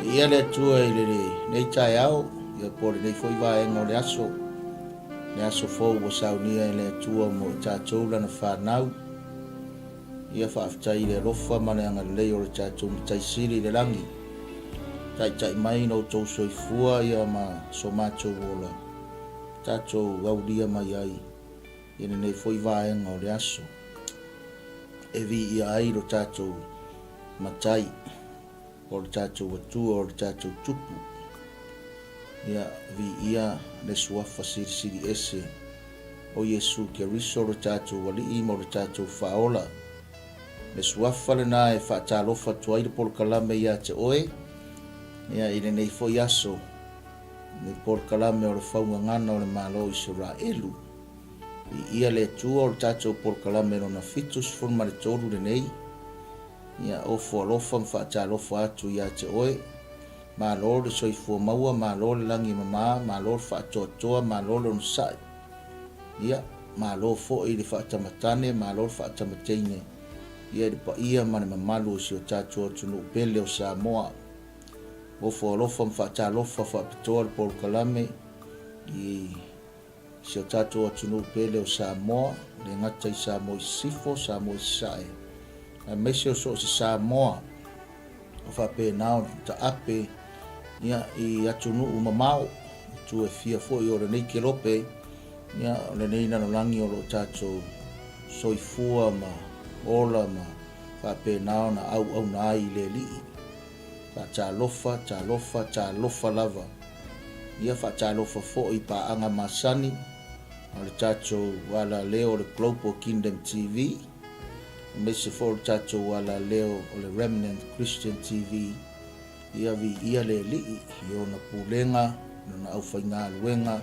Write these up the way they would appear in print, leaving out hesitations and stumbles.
Viia le Atua i lenei taeao, ia po o lenei foi vaega o le aso, le aso fou ua saunia e le Atua mo i tatou lana fanau. Ia faafetai i le alofa ma le agalelei o le tatou Matai Sili i le lagi. Taitai mai lo outou soifua ia ma so matou ola, tatou aulia mai ai i lenei foi vaega o le aso e viia ai lo tatou Matai, o le tatou Atua, o le tatou Tupu. Ia viia le Suafa Silisili Ese o Iesu Keriso lo tatou Alii ma lo tatou Faaola. Le Suafa lena e faatalofa atu ai le polokalame ia te oe, ia i lenei foi aso, le polokalame o le faugagana o le Malo o Isaraelu. Viia le Atua o le tatou polokalame lona 73 lenei. Ia ofo alofa ma faatalofa atu ia te oe. Malo le soifua maua, malo le lagi e mama, malo le faatoatoa, malo le onosai. Ia, malo foi le faatamatane, malo le faatamateine, ia i le paia ma le mamalu o si o tatou atunuu pele o Samoa. Ofo alofa ma faatalofa faapitoa le polokalame i si o tatou atunuu pele o Samoa, le gata i Samoa i Sisifo, Samoa i Sasae, aemaise o so o se Samoa o faapena ona taape ia, i atunuu mamao, itu e fia foi o lenei kelope, ia, o lenei lalolagi o lo o tatou soifua ma ola ma faapena ona auauna ai i le Alii. Faatalofa, talofa, talofa lava. Ia faatalofa foi i paaga masani a le tatou alaleo o le Global Kingdom TV, aemaise foi o le tatou alaleo o le Remnant Christian TV. Ia viia le Alii i ona pulega, lona aufaigaluega,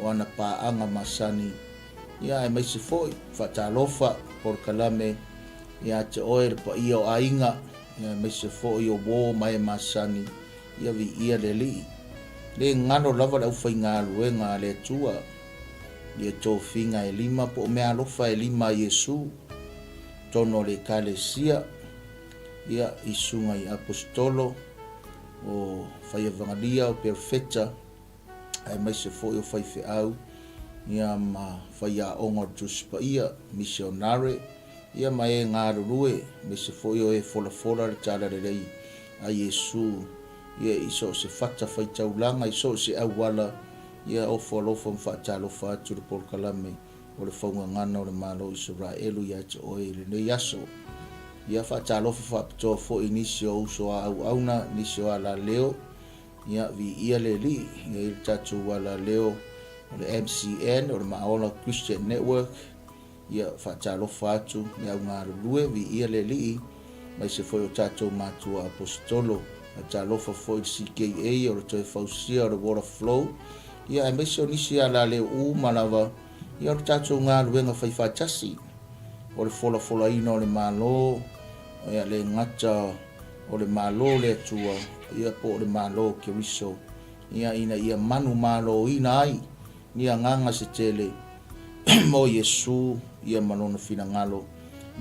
o ana paaga masani, ia aemaise foi faatalofa polokalame ia te oe le paia o aiga, ia aemaise foi o uo ma e masani, ia viia le Alii. Le galo lava le aufaigaluega a le Atua i e tofiga e lima po o meaalofa e lima a Iesu, totonu o le Ekalesia, ia, i susuga i Aposetolo, o faiavagalia, o perofeta, aemaise foi o faifeau, ia ma faiaoga o le Tusi Paia, misionare, ia ma e galulue, aemaise foi o e folafola le Talalelei a Iesu, ia i so o se fata faitaulaga, i so o se auala, ia ofo alofa ma faatalofa atu le polokalame o le faugagana o le Malo o Isaraelu ia te oe i lenei aso. Ia faatalofa faapitoa foi i nisi o uso a auauna, nisi o alaleo, Ia, viia le Alii, ia i le tatou alaleo o le MCN, o le Maola Christian Network. Ia, faatalofa atu le au galulue, viia le Alii, aemaise foi o tatou matua Aposetolo. Faatalofa foi i le CKA, o le toe fausia o le Water Flow. Ia, aemaise o nisi alaleo uma lava, ia o le tatou galuega faifaatasi, o le folafolaina o le Malo, ia le gata o le Malo o le Atua, ia po o le Malo o Keriso, ia ina ia manumaloina ai ni agaga se tele mo Iesu ia ma Lona finagalo,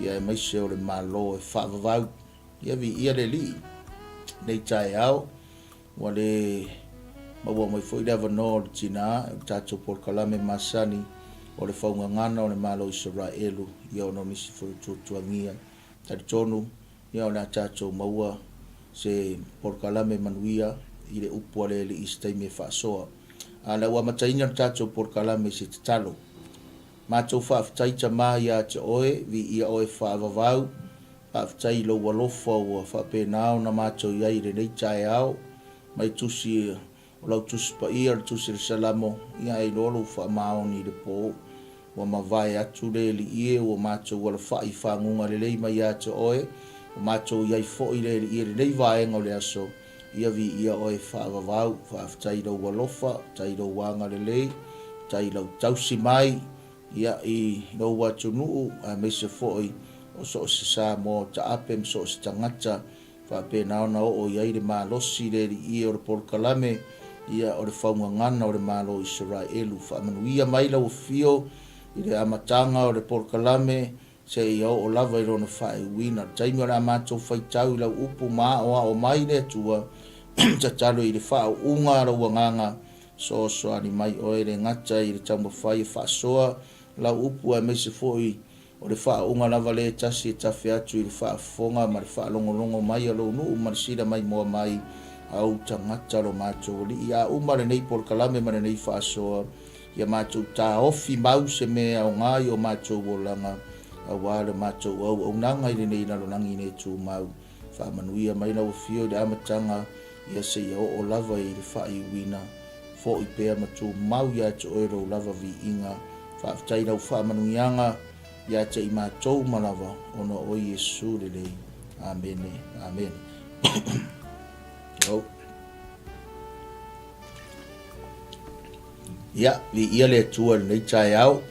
ia aemaise o le Malo e faavavau. Ia viia le Alii nei taeao, ua le maua mai foi le avanoa o le tina, o le tatou polokalame masani o le faugagana o le Malo o Isaraelu, ia ona o nisi foi o tuatuagia. Talitonu, ia o le a tatou maua se polokalame manuia i le upu a le Alii i se taimi e faasoa. A o le a ua amataina le tatou polokalame i se tatalo. Matou faafetai Tama ia te Oe, viia Oe faavavau, faafetai i Lou alofa ua faapena ona matou i ai i lenei taeao, mai tusi O lau Tusi Paia, o le Tusi o le Salamo, ia e iloa lou faamaoni i le po. Ua mavae atu le Alii e, ua matou alafai i faguga lelei mai ia te Oe, ua matou i ai foi le Alii e lenei vaega o le aso, ia viia Oe faavavau. Faafetai i Lou alofa, faafetai i Lou agalelei, faafetai i Lau tausi mai, ia i Lou atunuu, aemaise foi o so o se Samoa o taape ma so o se tagata Faapena ona oo i ai le malosi i le Alii o le polokalame, ia o le faugagana o le Malo o Isaraelu. Faamanuia mai lau afio i le amataga o le polokalame seia oo lava i lona faaiuina. O le taimi o le a matou faitau i lau upu ma aoao mai le Atua, Tatalo i le faauuga a lou agaga, soasoani mai oe le gata i le taumafai e faasoa lau upu aemaise foi o le faauuga lava le tasi e tafe atu i le faafofoga ma le faalogologo mai a lou nuu ma le sila maimoa mai a ou tagata lo matou Alii. A uma lenei polokalame ma lenei faasoa, ia matou taofi mau se mea e aoga i o matou olaga aua le matou auaunaga i lenei lalolagi le tumau. Faamanuia mai lau Afio i le amataga ia seia oo lava i le faaiuina. Foi pea ma tumau ia te oe lou lava viiga. Faafetai i lau faamanuiaga ia te i matou uma lava ona o oe Iesu lelei. Amene. Amene. Oh. Ia, viia le Atua i lenei taeao.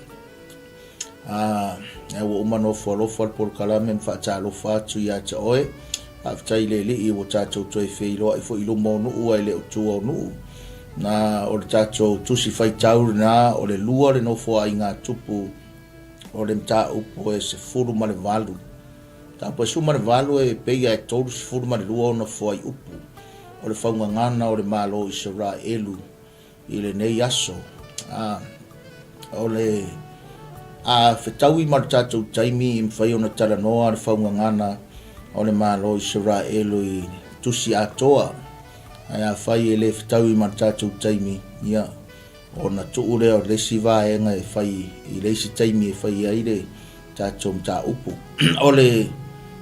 Ah, ua uma nofo alofa le polokalame ma faatalofa atu ia te oe. Faafetai i le Alii ua tatou toe feiloai foi i luma o nuu ae le o tua o nuu. Na o le tatou tusi faitau lena o le lua le nofoaiga tupu o le mataupu e 18. Mataupu e 18 e pei e 32 ona fuaiupu o le faugagana o le Malo o Isaraelu i lenei aso. A, o le a fetaui ma le tatou taimi i mafai ona talanoa le faugagana o le Malo o Isaraelu i tusi atoa. Ae afai e le fetaui ma le tatou taimi, ia, ona tuu lea o le isi vaega e fai i le isi taimi e fai ai le tatou mataupu. O le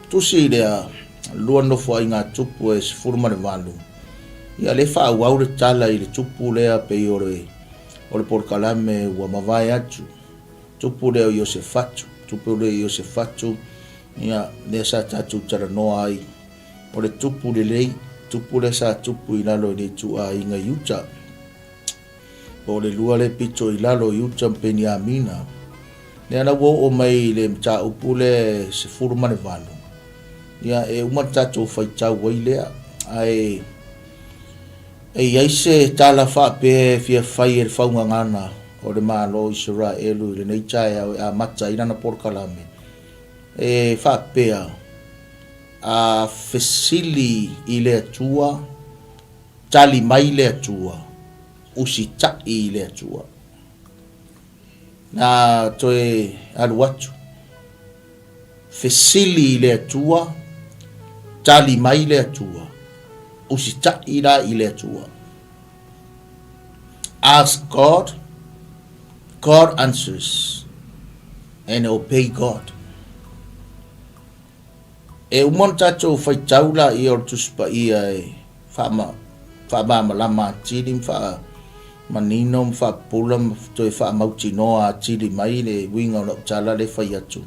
tusi lea, lua nofoaiga tupu e 18, ia lea faaauau le tala i le tupu lea pei o le o le polokalame ua mavae atu. Tupu lea o Iosefatu, tupu lea o Iosefatu, ia lea sa tatou talanoa ai. O le tupu lelei, tupu lea sa tupu i lalo i le ituaiga Iuta. Po o le lua lea pito i lalo i uta ma Peniamina. Lea la ua oo mai i le mataupu lea 18, ia e uma le tatou faitau ai lea. Ae e i ai se tala faapea e fia fai e le faugagana o le Malo o Isaraelu i lenei taeao e amata ai lana polokalame, e faapea, A fesili i le Atua, Tali mai le Atua, usitai i le Atua. Na toe alu atu, fesili i le Atua, tali mai le Atua, usitai la i le Atua. Ask God, God answers, and obey God. E uma ona tatou faitau laia o le Tusi Paia e faamalamalama atili ma faamanino ma faapupula ma toe faamautinoa atili mai le uiga o lau tala lea e fai atu,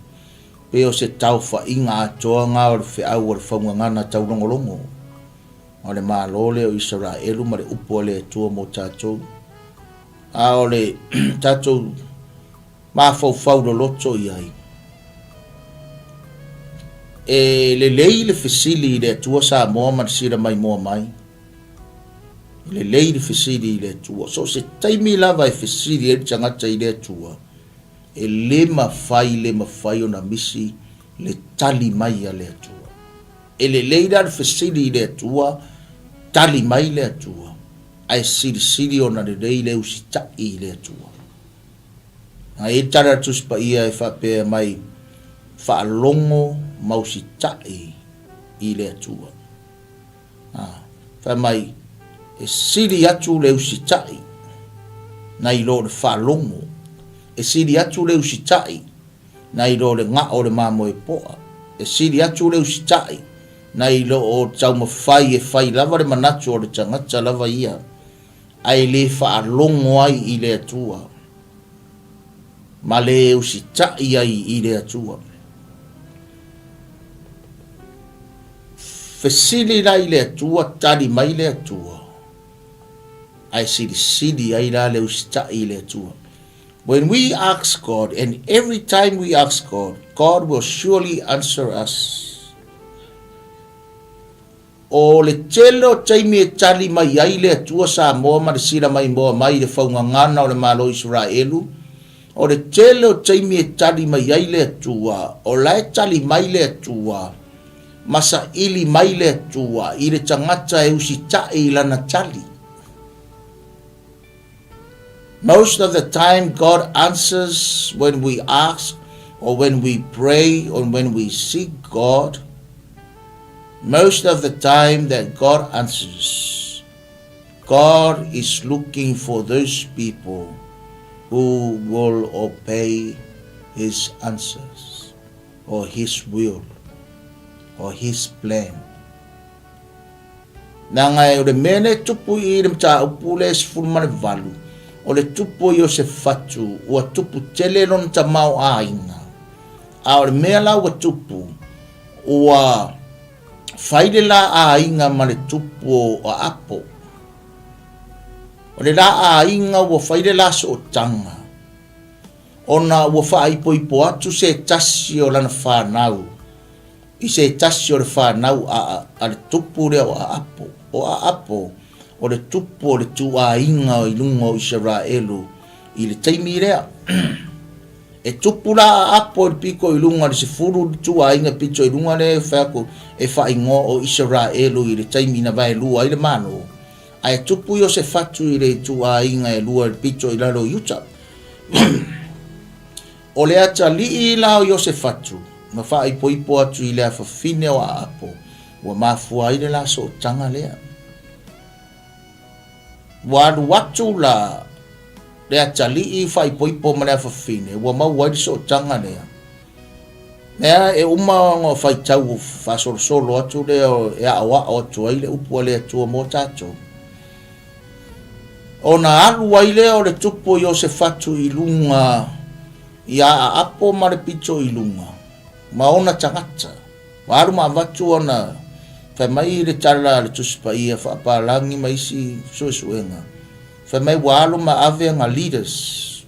pei o se taofaiga atoa na o le feau a le faugagana taulogologo o le Malo lea o Isaraelu ma le upu a le Atua mo tatou. A o le tatou mafaufau loloto i ai. E lelei le fesili i le Atua Samoa ma le sila maimoa mai. E lelei le fesili i le Atua. So o se taimi lava e fesili ai le tagata i le Atua, e le mafai le mafai ona misi le tali mai a le Atua. E lelei la le fesili i le Atua, tali mai le Atua, ae silisili ona lelei le usitai i le Atua. A i ai le tala a le Tusi Paia e faapea mai, Faalogo ma usitai i le Atua. A, fai mai, e sili atu le usitai nai lo le faalogo, e sili atu le usitai nai lo le gao o le mamoe poa, e sili atu le usitai nai lo o taumafai e fai lava le manatu o le tagata lava ia. Ae le faalogo ai i le Atua, ma le usitai ai i le Atua. Fesili la i le Atua, tali mai le Atua, ae silisili ai la le usitai i le Atua. When we ask God, and every time we ask God, God will surely answer us. O le tele o taimi e tali mai ai le Atua Samoa ma le sila maimoa mai i le faugagana o le Malo o Isaraelu, o le tele o taimi e tali mai ai le Atua, o la e tali mai le Atua ma saili mai le Atua i le tagata e usitai i lana tali. Most of the time God answers when we ask or when we pray or when we seek God. Most of the time that God answers, God is looking for those people who will obey His answers or His will or His plan. Leaga o le mea lea e tupu i le mataupu lea e 18, o le tupu o Iosefatu, ua tupu tele lona tamaoaiga. A o le mea la ua tupu, ua fai le la aiga ma le tupu o Aapo. O le la aiga ua fai le la sootaga, ona ua faaipoipo atu se tasi o lana fanau i se tasi o le fanau a, a le tupu lea o Aapo. O Aapo, o le tupu o le ituaiga i luga o Isaraelu i le taimi lea. E tupu la a Apo i le pito i luga i le 10 ituaiga pito i luga lea e fai atu e faaigoa o Isaraelu i le taimi na vaelua ai le Malo, ae tupu Iosefatu i le ituaiga e lua i le pito i lalo o Iuta. O le atalii la o Iosefatu na faaipoipo atu i le afafine o Aapo, ua mafua ai le la sootaga lea. Ua alu atu la le atalii faaipoipo ma le afafine, ua maua ai le sootaga lea. Mea e uma ona faitau faasolosolo atu lea e aoao atu ai le upu a le Atua mo tatou. Ona alu ai lea o le tupu o Iosefatu i luga ia Aapo ma le pito i luga, ma ona tagata. Ua alu ma avatu ona fai mai le tala a le Tusi Paia faapalagi ma isi suesuega, fai mai ua alu ma ave ana leaders,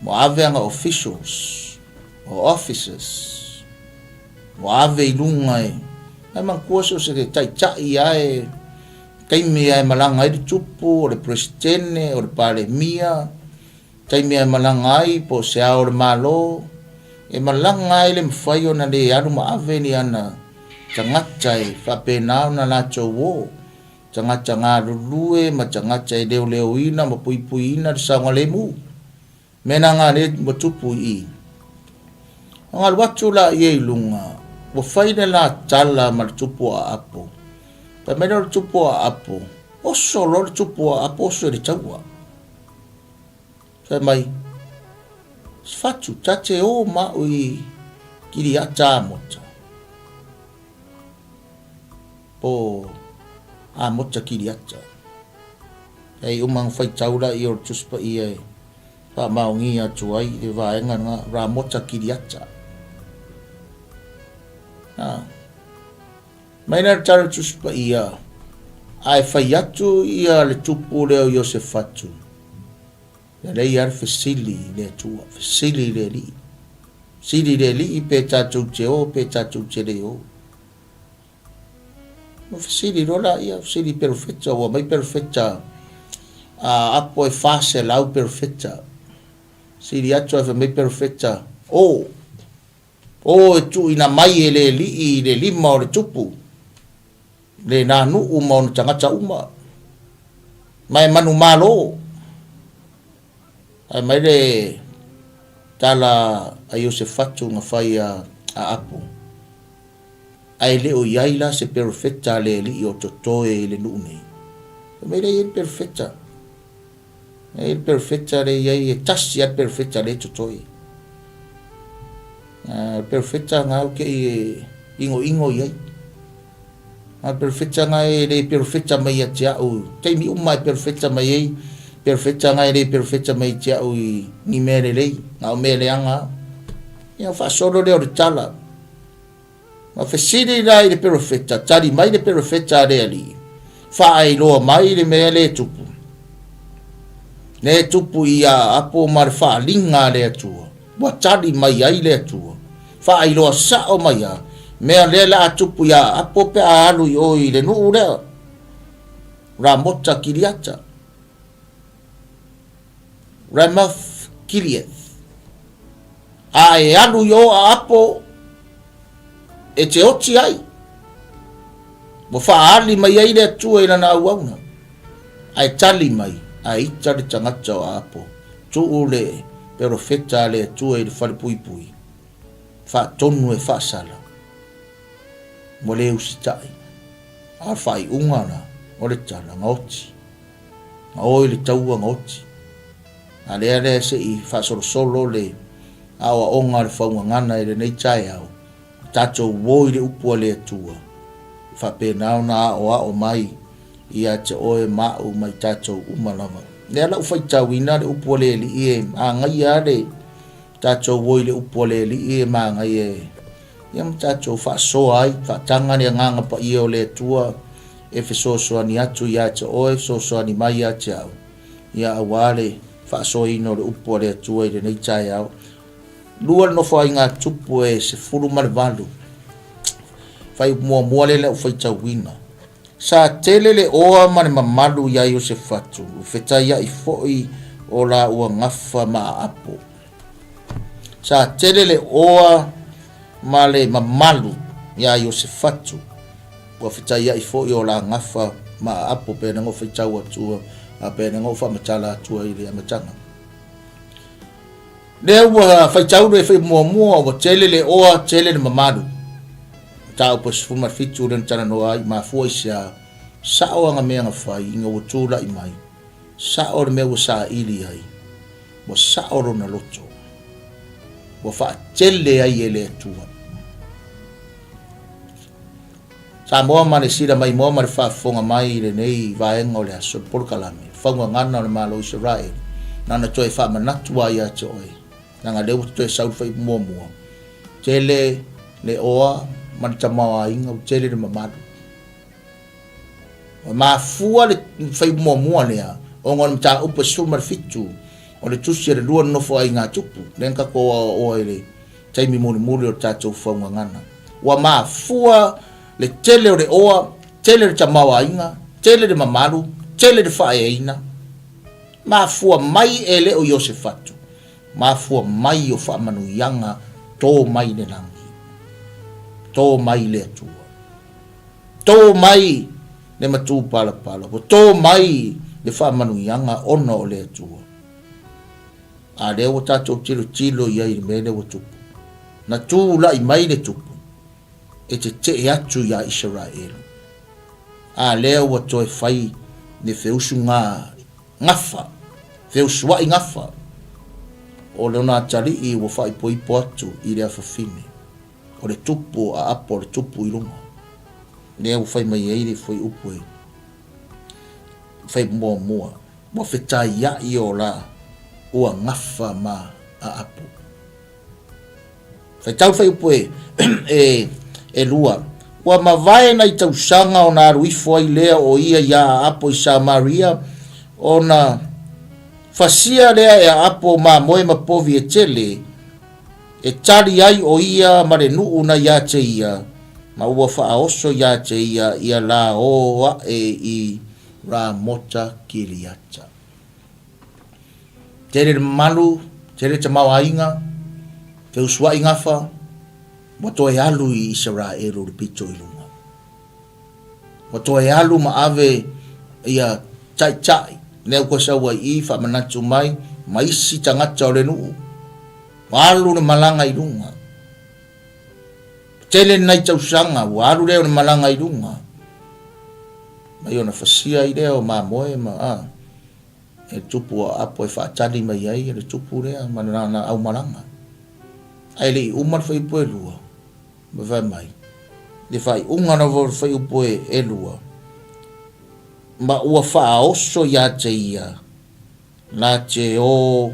ua ave ana officials or officers, ua ave i luga e, ae manatua so o se taitai lava e taimi lava e malaga ai le tupu, o le Peresetene, o le Palemia, Taimi e malaga ai po o se ao o le Malo, e malaga ai le mafai ona le alu ma ave ni ana tagata e faapena ona latou o, tagata galulue ma tagata e leoleoina ma puipuiina le saogalemu. Mea na nga le ua tupu i i. Ona alu atu la ia i luga, ua fai le la tala ma le tupu o Aapo. Fai mai lea o le tupu o Aapo, oso loa le tupu o Aapo oso i le taua. Fai mai, Fatu, ta te o ma au i Kiriata Amota, po Amota Kiriata. Hei uma nga faitau la ia o le Tusi Paia e faamaonia atu ai le vaega lena, Ramota Kiriata. Ah. Mai la le tala Tusi Paia, ae fai atu ia le tupu lea o Iosefatu, ia lea ia le fesili i le Atua, fesili i le Alii, fesili i le Alii pe tatou te o pe tatou te le o. Ma fesili loa laia, fesili i perofeta, ua aumai perofeta a apo e 400 perofeta. Fesili atu ae fai mai perofeta, o, O e tuuina mai e le Alii i le lima o le tupu, lena nuu ma ona tagata uma, ma e manumalo. Ae mai le tala a Iosefatu na fai a Aapo, Ae le o i ai la se perofeta a le Alii o totoe i le nuu nei? Fai mai lea e i ai le perofeta. E i ai le perofeta lea e i ai, e tasi lava le perofeta lea e totoe. O le perofeta na au ke i ingoingo i ai. A le perofeta na e le perofeta mai ia te au, taimi uma e perofeta mai ai, perofeta na e le perofeta mai te au i ni mea lelei, na o mea leaga. Ia faasolo lea o le tala. Na fesili la i le perofeta, tali mai le perofeta a le Alii, Faailoa mai le mea le tupu. Le tupu i a Apo ma le faaliga a le Atua. Ua tali mai ai le Atua. Faailoa sao mai a mea lea la a tupu ia Apo pe a alu i o i le nuu lea. Ramota Kiriata. Ramoth Gileath. A e alu i o a Apo e te oti ai. Ua faaali mai ai le Atua i lana auauna, ae tali mai, ae ita le tagata o Aapo, tuu le perofeta a le Atua i le falepuipui, faatonu e faasala, ua le usitai. A o le faaiuga la o le tala, gaoti. Gaoi le taua gaoti. A lea lea se i faasolosolo le aoaoga a le faugagana i lenei taeao, tatou uo i le upu a le Atua, e faapena ona aoao mai ia te oe ma au ma i tatou uma lava. Lea la ua faitauina le upu a le Alii e magaia lava le tatou uo i le upu a le Alii e magaia e ia ma tatou faasoa ai, faataga le agaga paia o le Atua e fesoasoani atu ia te oe, fesoasoani mai ia te au, ia aua le faasoaina o le upu a le Atua i lenei taeao. Lua le nofoaiga tupu e 18. Fuaiupu muamua lea ua faitauina. Sa tele le oa ma le mamalu iā Iosefatu, fetaiaʻi foi o laua gafa ma Aapo. Sa tele le oa ma le mamalu iā Iosefatu, ua fetaiaʻi foi o la gafa ma Aapo, pe na ou faitau atua, a pe na ou faamatala atua i le amataga. Lea ua faitau le fai muamua ua tele le oa, tele le mamalu. Mataupu e 17 lea na talanoa ai, mafua i se a? Sao ana mea na fai ina ua tulai mai, sao le mea ua saili ai, ua sao lona loto, ua faatele ai e le Atua. Samoa ma le sila maimoa ma le faafofoga mai i lenei vaega o le aso, le polokalame, Faugagana o le Malo o Isaraelu, na ona toe faamanatu lava ia te oe, leaga lea ua toe sau le fuaiupu muamua, tele le oa ma le tamaoaiga, ua tele le mamalu. Ua mafua le fuaiupu muamua lea, ona o le mataupu e 17 o le tusi a le lua Nofoaiga Tupu, lea na tatou aoaoa i le taimi mulimuli o le tatou faugagana. Ua mafua le tele o le oa, tele le tamaoaiga, tele le mamalu, tele le faaeaina. Mafua mai e le o Iosefatu, mafua mai o faamanuiaga to mai le lagi, to mai le Atua, to mai le matupalapala, ua to mai le faamanuiaga ona o le Atua. A lea ua tatou tilotilo i ai i le mea lea ua tupu. Na tulai mai le tupu e tetee atu iā Isaraelu. A lea ua toe fai le feusuga gafa, feusuai gafa o lona atalii ua faaipoipo atu i le afafine o le tupu a apo le tupu i luga. Lea ua fai mai ai le fuaiupu e fai muamua. Ua fetaiaʻi o la ua gafa ma Aapo. Faitau fuaiupu e, e, e lua. Ua mavae nai tausaga ona alu ifo ai lea o ia iā Aapo i Samaria, ona fasia lea e Aapo mamoe ma povi e tele, e tali ai o ia ma le nuu na iā te ia, ma ua faaoso iā te ia ia la o aʻe i Ramota Kiriata. Tele le mamalu, tele tamaoaiga, feusuai gafa, ua toe alu i Isaraelu le pito i luga. Ua toe alu ma ave ia taitai, lea ua sau ai i faamanatu mai ma isi tagata o le nuu. Ua alu le malaga i luga. Tele nai tausaga ua alu lea o le malaga i luga. Mai ona fasia ai lea o mamoe ma a e tupu o apo e faatali mai ai le tupu lea ma lana aumalaga. Ae le i uma le fuaiupu e lua, ma fai mai, le faaiuga lava o le fuaiupu e lua, ma ua faaoso ia te ia Na te o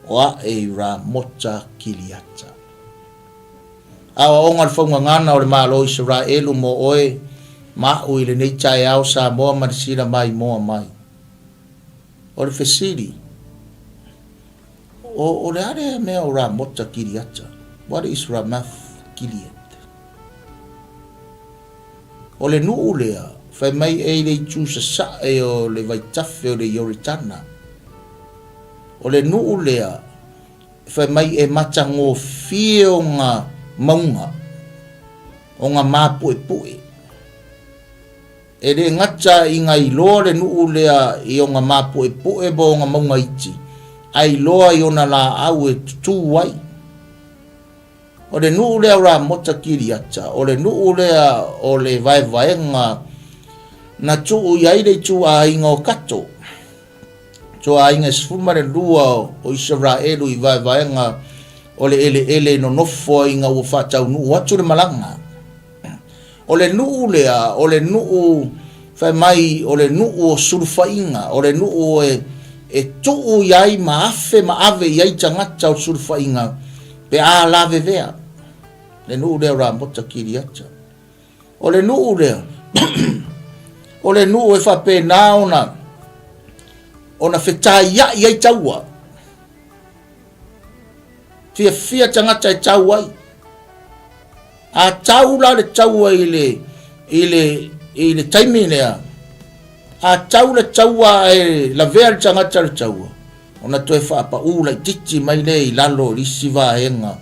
aʻe i Ramota Kiriata. Aoaoga le faugagana o le Malo o Isaraelu mo oe ma aʻu i lenei taeao Samoa ma le sila maimoa mai. O le fesili, o, o le a lea mea o Ramota Kiriata? What is Ramath Gilead? O le nuu lea, fai mai e i le itu sasae o le vaitafe o le Ioritana. O le nuu lea, fai mai e matagofie ona mauga, ona mapuepue. E le gata ina iloa le nuu lea i ona mapuepue ma ona mauga iti, ae iloa i ona laau e tutū ai. O le nuu lea o Ramota Kiriata, o le nuu lea o le vaevaega na tuu i ai le ituaiga o Kato, ituaiga e 12 o Isaraelu i vaevaega o le eleele e nonofo ai ina ua faataunuu atu le malaga. O le nuu lea, o le nuu fai mai o le nuu o sulufaiga, o le nuu e, e tuu i ai ma afe ma ave i ai tagata o sulufaiga pe a lavevea. Le nuu lea o Ramota Kiriata. O le nuu lea, o le nuu e faapena ona ona fetaiai ai taua. Fiafia tagata e tau ai. A tau la le taua i le, i le, i le taimi lea, a tau le taua ae lavea le tagata le taua, ona toe faapaū laitiiti mai lea i lalo o le isi vaega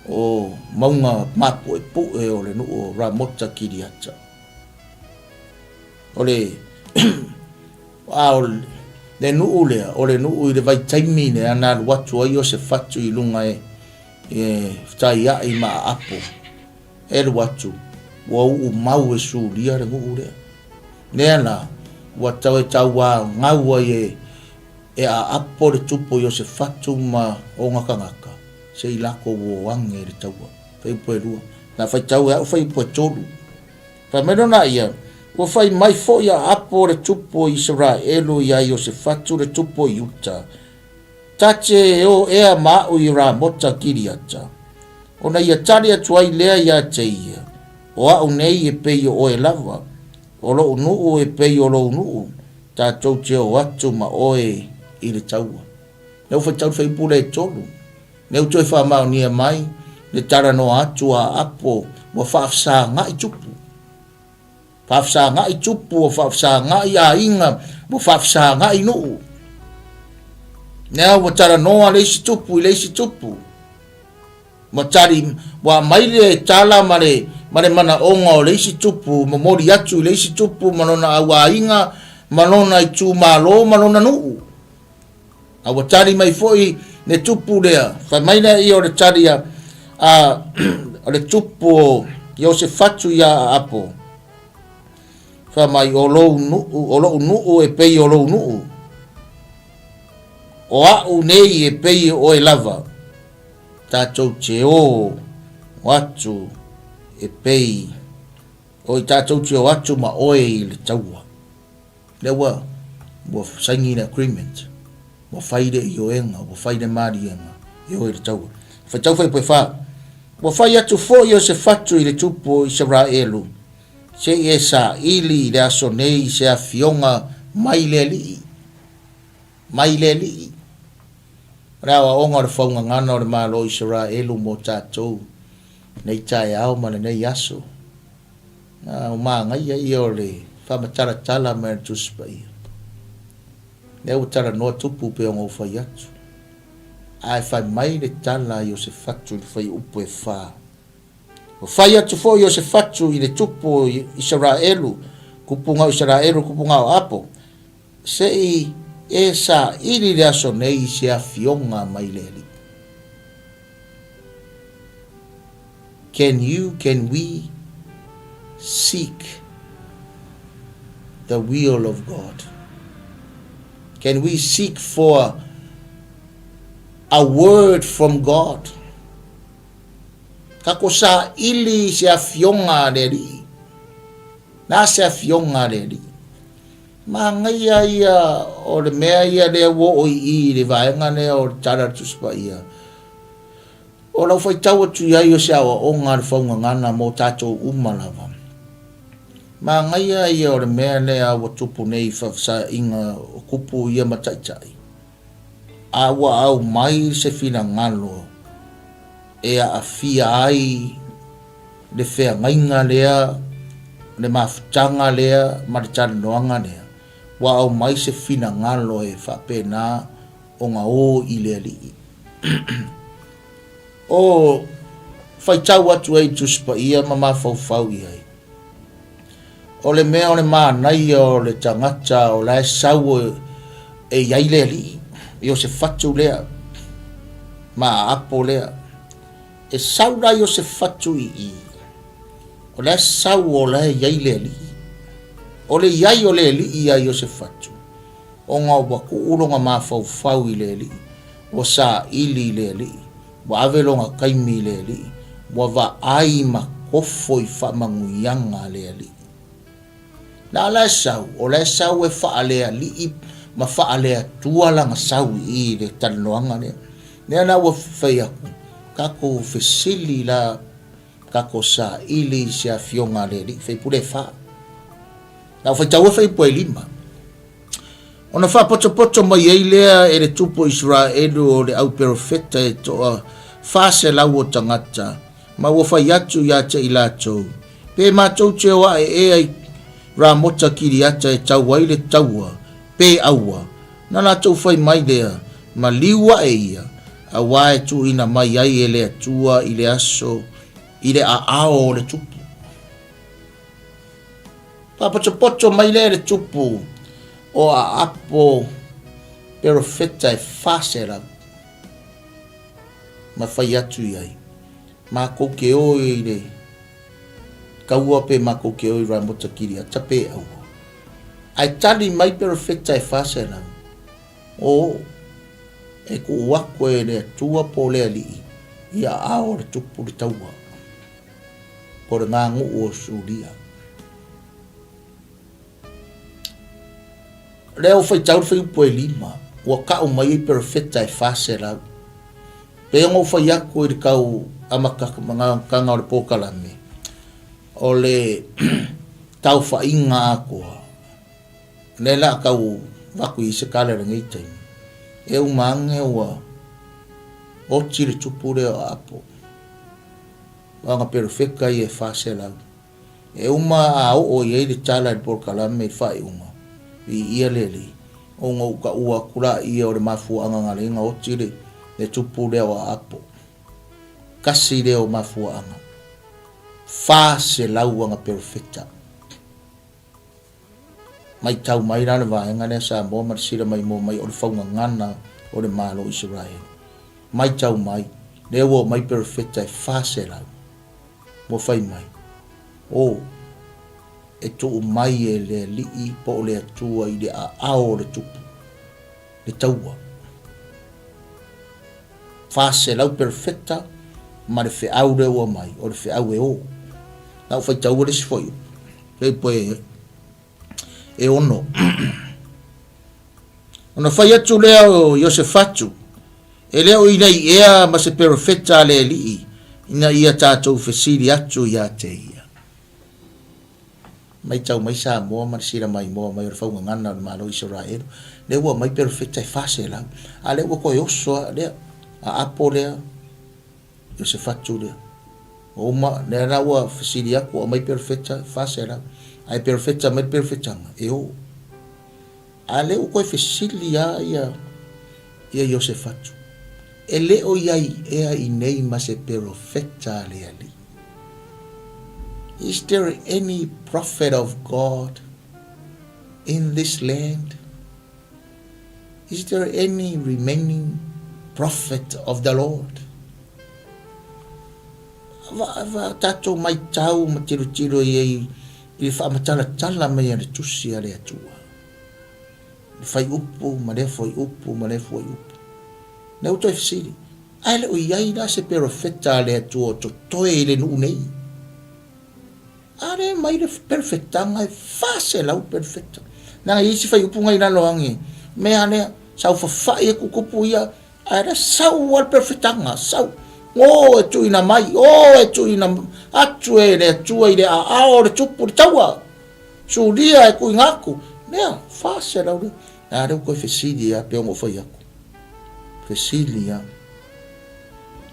o mauga mapuepue o le nuu o Ramota Kiriata. O le a o le nuu lea, o le nuu i le vaitaimi lea na alu atu ai Iosefatu i luga e e fetaiai ma aapo, e alu atu, ua uu mau e Suria le nuu lea. Lea la, ua tau e tauāgau ai e, e aapo le tupu o Iosefatu ma ona tagata, se i lakou o age i le taua. Fuaiupu e 2. Na faitau e au fuaiupu e 3. Fai mai lona ia, Ua fai mai foi aapo le tupu o Isaraelu iā Iosefatu le tupu o Iuta, Ta te o ea ma a'u i Ramota Kiriata? Ona ia tali atu ai lea iā te ia, O a'u nei e pei o oe lava, o lo'u nu'u e pei o lou nu'u, tatou te o atu ma oe i le taua. Lea ua faitau le fuaiupu lea e tolu. Lea ua toe faamaonia mai le talanoa atu a Apo ua faafesaga'i tupu. Faafesaga'i tupu, ua faafesaga'i aiga, ua faafesaga'i nuu. Lea ua talanoa le isi tupu i le isi tupu. Ua tali, ua aumai le tala ma le, ma le manaoga o le isi tupu, momoli atu i le isi tupu ma lona auaiga, ma lona itumalo, ma lona nuu. A ua tali mai foi le tupu lea, fai mai lea ia o le tali a, a o le tupu o Iosefatu iā Aapo. Fai mai, o lou nuu, o lou nuu e pei o lou nuu. O a'u nei e pei o oe lava. Tatou te o atu e pei o i tatou te o atu ma oe i le taua. Lea ua, ua saini le agreement, ua fai le ioega, ua fai le maliega e o i le taua. Faitau fuaiupu e 4. Ua fai atu foi Iosefatu i le tupu o Isaraelu, se i e saili i le aso nei se afioga mai le Alii, mai le Alii. O le aoaoga o le faugagana o le Malo o Isaraelu mo tatou nei taeao ma lenei aso. A o manaia ia o le faamatalatala mai o le Tusi Paia. Lea ua talanoa tupu pei ona ou fai atu. Ae fai mai le tala a Iosefatu i le fuaiupu e fa. Ua fai atu foi Iosefatu i le tupu o Isaraelu, kupuga o Isaraelu, kupuga o Apo, Se i e saili le aso nei i se afioga mai le Alii. Can you, can we seek the will of God? Can we seek for a word from God? Ka ko saili i se afioga a le Alii. Na se afioga a le Alii. Manaia ia o le mea ia lea ua oo i i i le vaega lea o le Tala o le Tusi Paia. O lau faitau atu i ai o se aoaoga a le faugagana mo tatou uma lava. Manaia ia o le mea lea ua tupu nei i faafesaaiga o kupu ia ma taitai. A ua aumai se finagalo e aafia ai le feagaiga lea, le mafutaga lea ma le talanoaga lea, ua aumai se finagalo e faapena ona o i le Alii. O faitau atu ai i Tusi Paia ma mafaufau i ai. O le mea o le manaia o le tagata o la e sau e i ai le alii, Iosefatu lea ma Aapo lea. E sau la Iosefatu i i, o la e sau o la e i ai le alii. O le i ai o le alii ia Iosefatu, ona ua tuu lona mafaufau i le alii, ua saili i le alii, ua ave lona taimi i le alii, ua vaai ma kofo i faamanuiaga a le alii. Na la e sau, o la e sau e faalealii ma faaleatua lana sau i i i le talanoaga lea. Lea la ua fai atu, tatou fesili la, tatou saili i se afioga a le Alii, faipule e fa. Na ou faitaua faipu e lima. Ona faapotopoto mai ai lea e le tupu o Isaraelu o le au perofeta e toa 400 o tagata, ma ua fai atu ia te i latou, Pe matou te o ae ea i Ramota Kiriata e tau ai le taua, pe aua? Na latou fai mai lea, Maliu ae ia, auā e tuuina mai ai e le Atua i le aso i le aao o le tupu. Faapotopoto mai lea e le tupu o Aapo perofeta e 400, ma fai atu i ai, Makou te o i le taua pe makou te o i Ramota Kiriata pe aua. Ae tali mai perofeta e 400, O, e tuu atu e le Atua po o le Alii i aao o le tupu le taua, po o le ganu'u o Suria. Lea ua faitau le fuaiupu e lima, ua tau mai ai perofeta e 400. Pei ona ou fai atu i le tau amataga o le polokalame, o le taofaiga atoa, lea o le a tau avatu i ai se tala i lenei taimi, e uma ane ua oti le tupu lea o Aapo, o ana perofeta ia e 400. E uma a oo i ai le tala i le polokalame i le faaiuga, viia le Alii, ona ou taua atu laia o le mafuaaga na ala ai ona oti le le tupu lea o Aapo. Tasi lea o mafuaaga. 400 ana perofeta. Matau mai la le vaega lea Samoa ma le sila maimoa mai o le faugagana o le Malo o Isaraelu. Matau mai, lea ua omai perofeta e 400. Ua fai mai, O, e tuu mai e le Alii po o le Atua i le aao o le tupu, le taua. 400 perofeta ma le feau lea ua aumai, o le feau e o. Na ou faitaua le isi fuaiupu, fuaiupu e ono. Ona fai atu lea o Iosefatu, E le o i nei ea ma se perofeta a le Alii, ina ia tatou fesili atu ia te ia. Matau mai Samoa ma le sila maimoa mai o le faugagana o le Malo o Isaraelu, lea ua aumai perofeta e 400, a lea ua toe oso lava lea, a apo lea, Iosefatu lea. Ua uma, lea la ua fesili atu, ua aumai perofeta e 400, ae perofeta mai le perofetaga, e o. A lea ua toe fesili lava ia, ia Iosefatu, E le o i ai ea i nei ma se perofeta a le Alii? Is there any prophet of God in this land? Is there any remaining prophet of the Lord? Va, va tatou maitau ma tilotilo i ai i le faamatalatala mai a le tusi a le Atua. Le faiupu ma lea fuaiupu ma lea fuaiupu. Lea ua toe fesili, ae le o i ai la se perofeta a le Atua o totoe i le nuu nei? A lea mai le perofetaga e 400 perofeta. Leaga e i ai isi faiupu na i lalo ane, mea lea, saofafai e tutupu ia, ae la sau lava le perofetaga, sau. O e tuuina mai, o e tuuina atu e le Atua i le aao o le tupu le taua. Sulia e tuuina atu. Mea, 400 lea. A lea ua toe fesili lava pei ona ou fai atu. Fesili lava.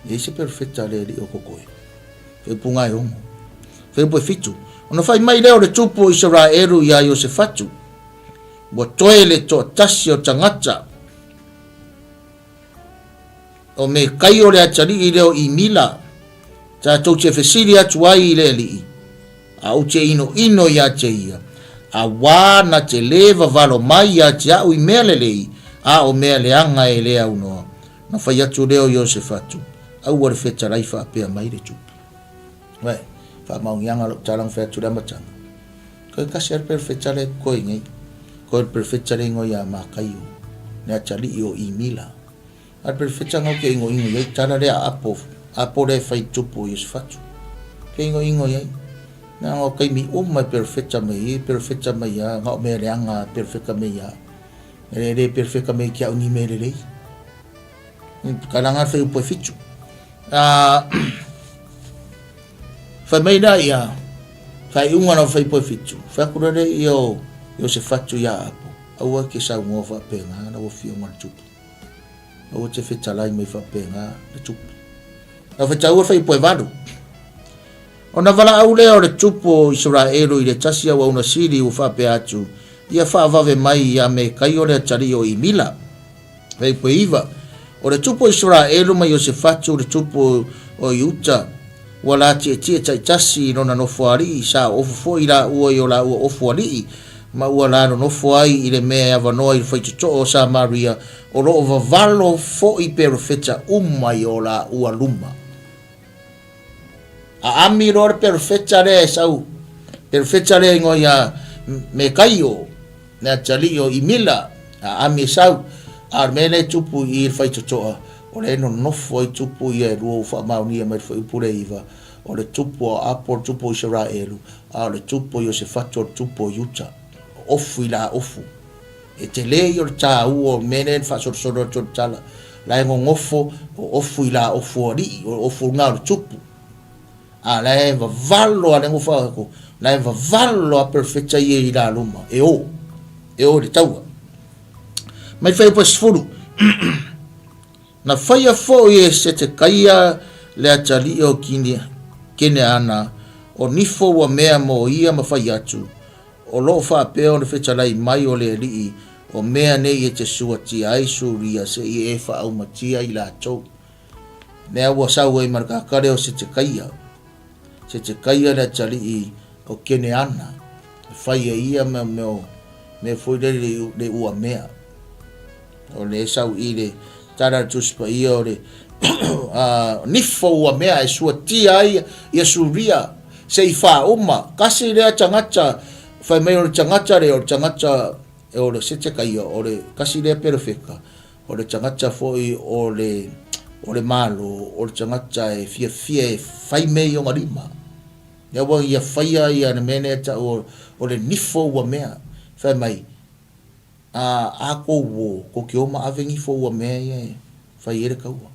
E i ai se perofeta a le Alii o totoe? Faaiupuga e ono. Faaiupu e fitu. Ona fai mai lea o le tupu o Isaraelu iā Iosefatu, Ua toe le toatasi o tagata o Mekai o le atalii lea o Imila, tatou te fesili atu ai i le Alii. A ou te inoino iā te ia, auā na te lē vavalo mai iā te a'u i mea lelei, a o mea leaga e le aunoa. Na fai atu lea o Iosefatu, Aua le fetalai faapea mai le tupu. Uē, faamaoniaga lou tala na fai atu i le amataga. Koe kasi a le perofeta lea e koe nei. Koe le perofeta le ingoa ia Makaio, le atalii o Imila. A le perofeta na ke ingoingo iai tala lea a apo, apo lea e fai tupu o Iosefatu. Ke ingoingo iai. Leaga o taimi uma e perofeta mai ai, e perofeta mai a, na o mea leaga e perofeta mai a. E le perofeta mai ki au ni mea lelei. Ka langa le fuaiupu e fitu. Fai mai la ia, faaiuga na fuaiupu e fitu, fai atu lea ia o Iosefatu ia Apo, aua e ke saunoa faapena lau afioga le tupu. Aua te fetalai mai faapena le tupu. Na fetaua le fuaiupu e valu. Ona valaau lea o le tupu o Isaraelu i le tasi auauna sili ua faapea atu, Ia faavave mai ia Mekaio le atalii o Imila. Fuaiupu e iva. O le tupu o Isaraelu ma Iosefatu le tupu o Iuta, ua la tietie taitasi i lona nofoalii, sa ofu foi laua i o laua ofu alii, ma ua la nonofo ai i le mea e avanoa i le faitotoa o Samaria, o lo o vavalo foi perofeta uma i o laua luma. Aami loa le perofeta lea e sau, perofeta lea ingoa ia Mekaio, le atalii o Imila, aami e sau. A o le mea lea e tupu i i le faitotoa, o lea e nonofo ai tupu ia e lua ua faamaonia mai le fuaiupu lea iva, o le tupu o Apo, o le tupu o Isaraelu, a o le tupu o Iosefatu, o le tupu o Iuta. O ofu i la ofu. E tele ia o le tāua o le mea lea na faasolosolo atu o le tala, la e gogofo o ofu i la ofu o alii, o ofu na o le tupu. A la e vavalo a le ua faaku, la e vavalo a perofeta ia i la luma, e o, e o i le taua. Mai fuaiupu e 10. Na faia foi e Setekaia le atalii o Keneana o nifo ua mea mo ia ma fai atu, O lo o faapea ona fetalai mai o le Alii, o mea nei e te suatia ai Suria se i e faaaumatia i latou. Mea ua sau ai ma le kakale o Setekaia, Setekaia le atalii o Keneana, e fai e ia mea mea mea foi lele le ua mea. O le sau i le tala a le Tusi Paia o le nifo ua mea e suatia ai ia Suria se i faauma. Kasi lea tagata, fai mai o le tagata lea, o le tagata o le Setekaia, o le kasi lea perofeka, o le tagata foi o le, o le Malo, o le tagata e fiafia e fai mea i ona lima. Lea ua ia faia ia le mea lea e tau o le nifo ua mea. Fai mai, A, a kou o, kou ke oma ave nifo ua mea ia e fai ai le kaua.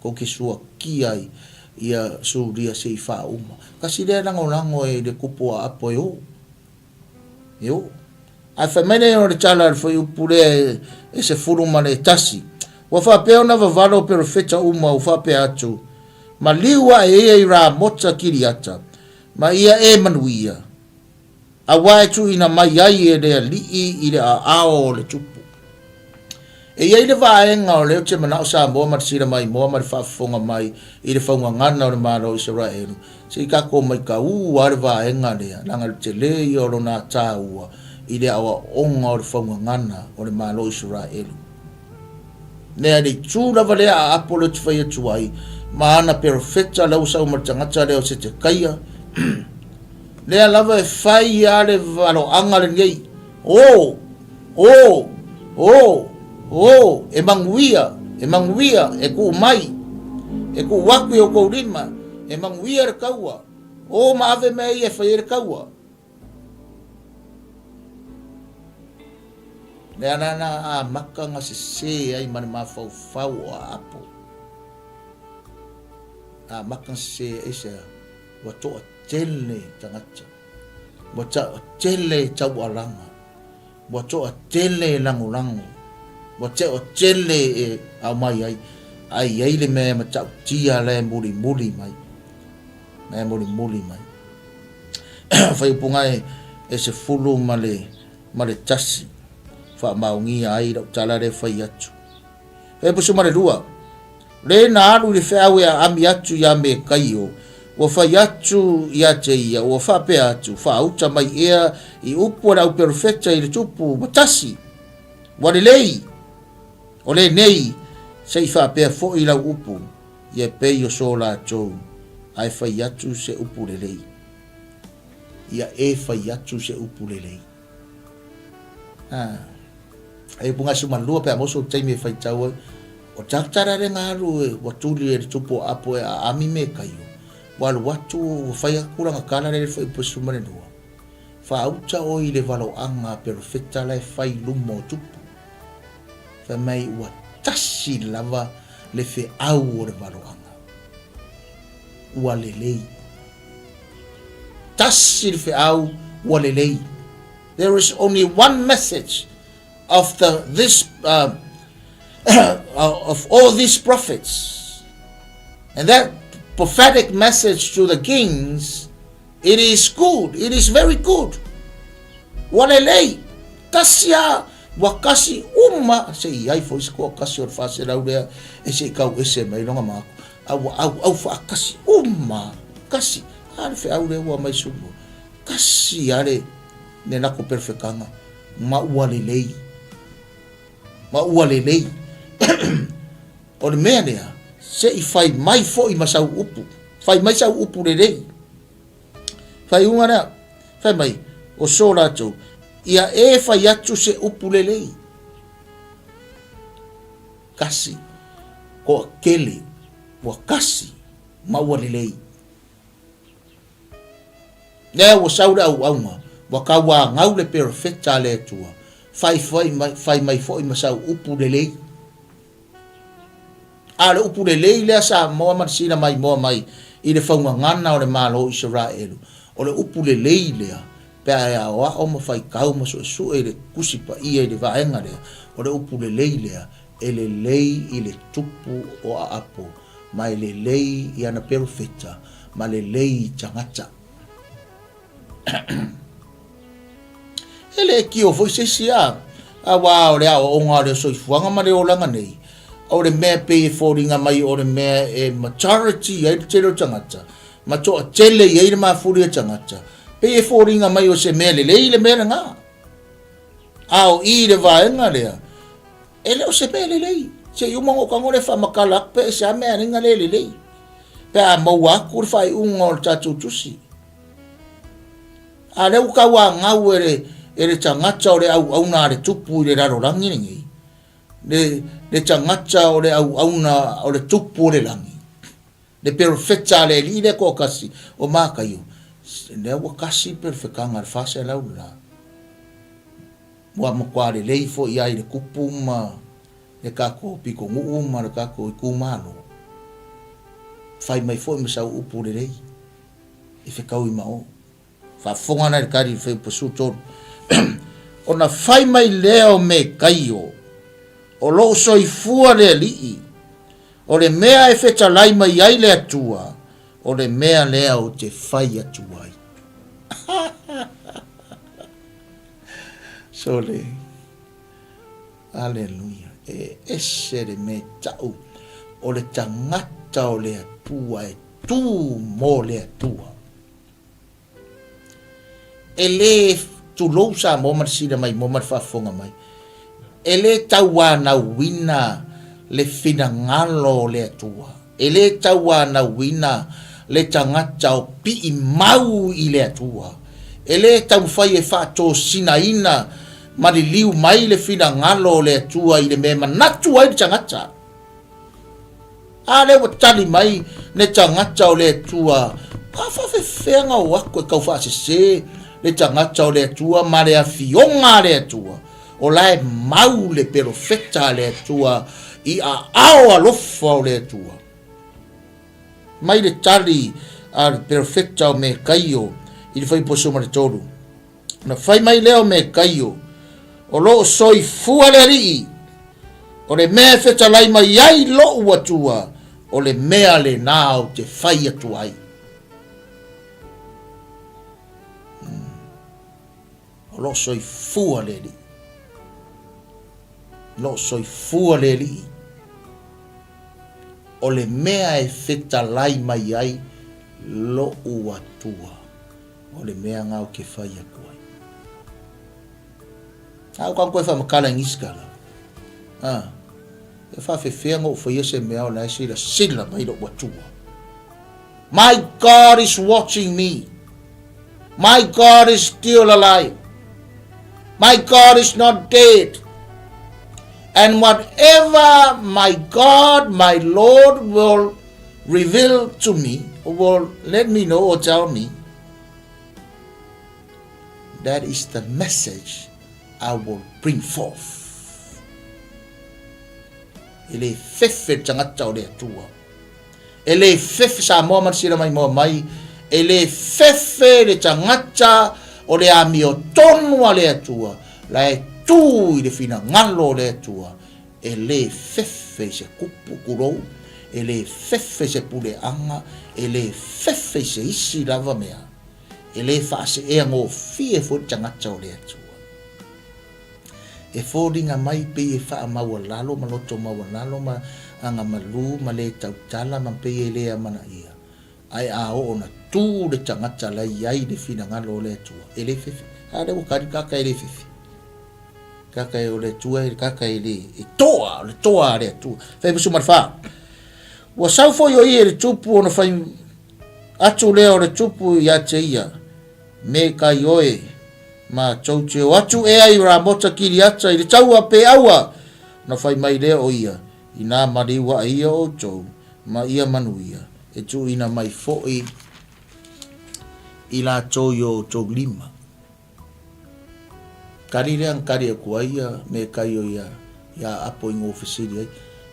Kou ke suakia ai ia Suria se i faauma. Kasi lea lagolago e le kupu a apo e o. E o. Ae fai mai lea o le tala a le fuaiupu lea e, e 11. Ua faapea ona vavalo o perofeta uma ua faapea atu, Maliu ae ia i Ramota Kiriata, ma ia e manuia. Aua e tuuina mai ai e le Alii i le aao o le tupu. E i ai le vaega o lea ou te manao Samoa ma le sila maimoa ma le faafofoga mai i le faugagana o le Malo o Isaraelu, se i tatou maitaū lava le vaega lea, leaga le tele ia o lona ataua i le aoaoga o le faugagana o le Malo o Isaraelu. Mea le itu lava lea a Apo lea ou te fai atu ai, ma ana perofeta la ua sau ma le tagata lea o Setekaia, lea lava e fai a le valoaga lenei, O! O! O! O! E manuia, e manuia, e tuu mai, e tuu atu i outou lima, e manuia le taua, o ma ave mea ia e fai ai le taua. Lea la na amata na sese ai ma le mafaufau o Aapo. Amata na sese ai sea, ua toatele tagata, ua toatele taualaga, ua toatele lagolago, ua toatele e aumai ai, ae i ai le mea e matautia la e mulimuli mai, la e mulimuli mai. Faaiupuga e 11 faamaonia ai lau tala lea e fai atu. Faaiupu 12, Le na alu i le feau e aami atu ia Mekaio, Ua fai atu ia te ia, ua faapea atu, Faauta mai ea i upu a le auperofeta i le tupu ua tasi, ua lelei, o lenei, se i faapea foi lau upu, ia pei o so latou, ae fai atu se upu lelei. Ia e fai atu se upu lelei. Ah. E upu ngasu malua pe a moso taimi e faitau ai. O taktara le ngalu e ua tuli e le tupu o apo e a ami me kaio. Ua alu atu ua fai aku lana kala le le fuaiupu e 12. Faauta oi i le valoaga a perofeta la e fai i luma o tupu. Fai mai ua tasi lava le feau o le valoaga. Ua lelei. Tasi le feau ua lelei. There is only one message of the this uh, of all these prophets. And that prophetic message to the kings, it is good, it is very good. Ua lelei, tasi a, ua kasi uma, se i ai foi se koa kasi o le 400 lea, e se i kau ese mai longa maku. A ua au au faakasi uma, kasi, a le feau lea ua mai sulu. Kasi a le, ne lako perfekanga, ma ua lelei. Ma ua lelei. O le mea lea, se i fai mai foi ma sau upu. Fai mai sau upu lelei. Faaiuga lea, fai mai, o so latou, ia e fai atu se upu lelei. Kasi, toatele, ua kasi ma ua lelei. Lea ua sau le auauna, ua tauanau le perofeta a le Atua, fai fai mai, fai mai foi ma sau upu lelei. A o le upu lelei lea sa moa ma le sila mai moa mai i le faugagana o le Malo o Isaraelu, o le upu lelei lea pe a e aoao ma faitau ma suesue i le Tusi Paia i le vaega lea, o le upu lelei lea e lelei i le tupu o Aapo ma e lelei i ana perofeta ma lelei i tagata. E le kio foi se isi a, aua o le aoaoga o le soifuaga ma le olaga nei, o le mea pei e foliga mai o le mea e majority ai le tele o tagata, ma toatele i ai le mafuli o tagata, pei e foliga mai o se mea lelei le mea lena. A o i le vaega lea, e le o se mea lelei. Se i uma ona ou tago lea faamatala atu pe se a mea aniga le lelei. Pe a maua atu le faaiuga o le tatou tusi. A lea ua tauanau e le, e le tagata o le auauna a le tupu i le lalolagi lenei, le, le tagata o le auauna o le tupu o le lagi, le perofeta a le alii lea toatasi o Mataio, lea ua kasi le perofetaga i le 400 le la. Ua matua lelei foi ai le tupu ma le tatou pitonuu ma le tatou itumalo. Fai mai foi ma sau upu lelei. E fetaui ma o. Faafofoga ana i le tali i le fuaiupu 13. Ona fai mai lea o Mekaio, O lou soifua le Alii, o le mea e fetalai mai ai le Atua, o le mea lea ou te fai atu ai. Sole. Aleluia. E ese le mea tau o le tagata o le Atua e tū mo le Atua. E lē, tulou Samoa ma le sila mai moa ma le faafofoga mai, e lē tauanauina le finagalo o le Atua, e lē tauanauina le tagata o pii mau i le Atua, e lē taumafai e faatosinaina ma liliu mai le finagalo o le Atua i le mea e manatu ai le tagata. A lea ua tali mai le tagata o le Atua, a faafefea ona o atu e tau faasese le tagata o le Atua ma le afioga a le Atua, o la e mau le perofeta a le Atua i aao alofa o le Atua. Mai le tali a le perofeta o Mekaio i le fuaiupu 13. Ona fai mai lea o Mekaio, O lo o soifua le Alii, o le mea e fetalai mai ai lou Atua, o le mea lena ou te fai atu ai. Hmm. O lo o soifua le Alii. O lo o soifua le Alii. O le mea e fetalai mai ai Lo'u Atua, o le mea nga ou te fai atu ai. A o kau koe whamakala i ngisikala. A, e whawhewhea ngō whaia se mea o la e sila sila mai lo'u Atua. My God is watching me. My God is still alive. My God is not dead. And whatever my God, my Lord will reveal to me, or will let me know or tell me, that is the message I will bring forth. E le fefe le tagata o le Atua. E le fefe Samoa ma le sila mai moa mai, e le fefe le tagata o le amiotonu a le Atua, la e tu i le finagalo o le Atua, e le fefe i se kupu kulou, e le fefe i se puleaga, e le fefe i se isi lava mea, e le faaseea gofie foi le tagata o le Atua. E foliga mai pei e faamaualalo ma loto maualalo ma agamalu ma le tautala ma pei e le amanaia, ae a oo ona tu le tagata la i ai le finagalo o le Atua, e le fefe. A lea ua kali kaka e le fefe. Kaka e o le Atua e kaka e le e toa, o le toa a le Atua. Fai musu ma le wha. Ua sau foi o ia i le tupu ona fai atu lea o le tupu ia te ia, Me kai oe, ma tou te o atu ea i Ramota Kiriata i le taua pe aua? Ona fai mai lea o ia, Inā maliu aʻe ia outou, ma ia manuia, e tuuina mai foi i latou i o outou lima. Kali lea na kali aku ai ia me kai o ia iā Apo i ngō fesili ai,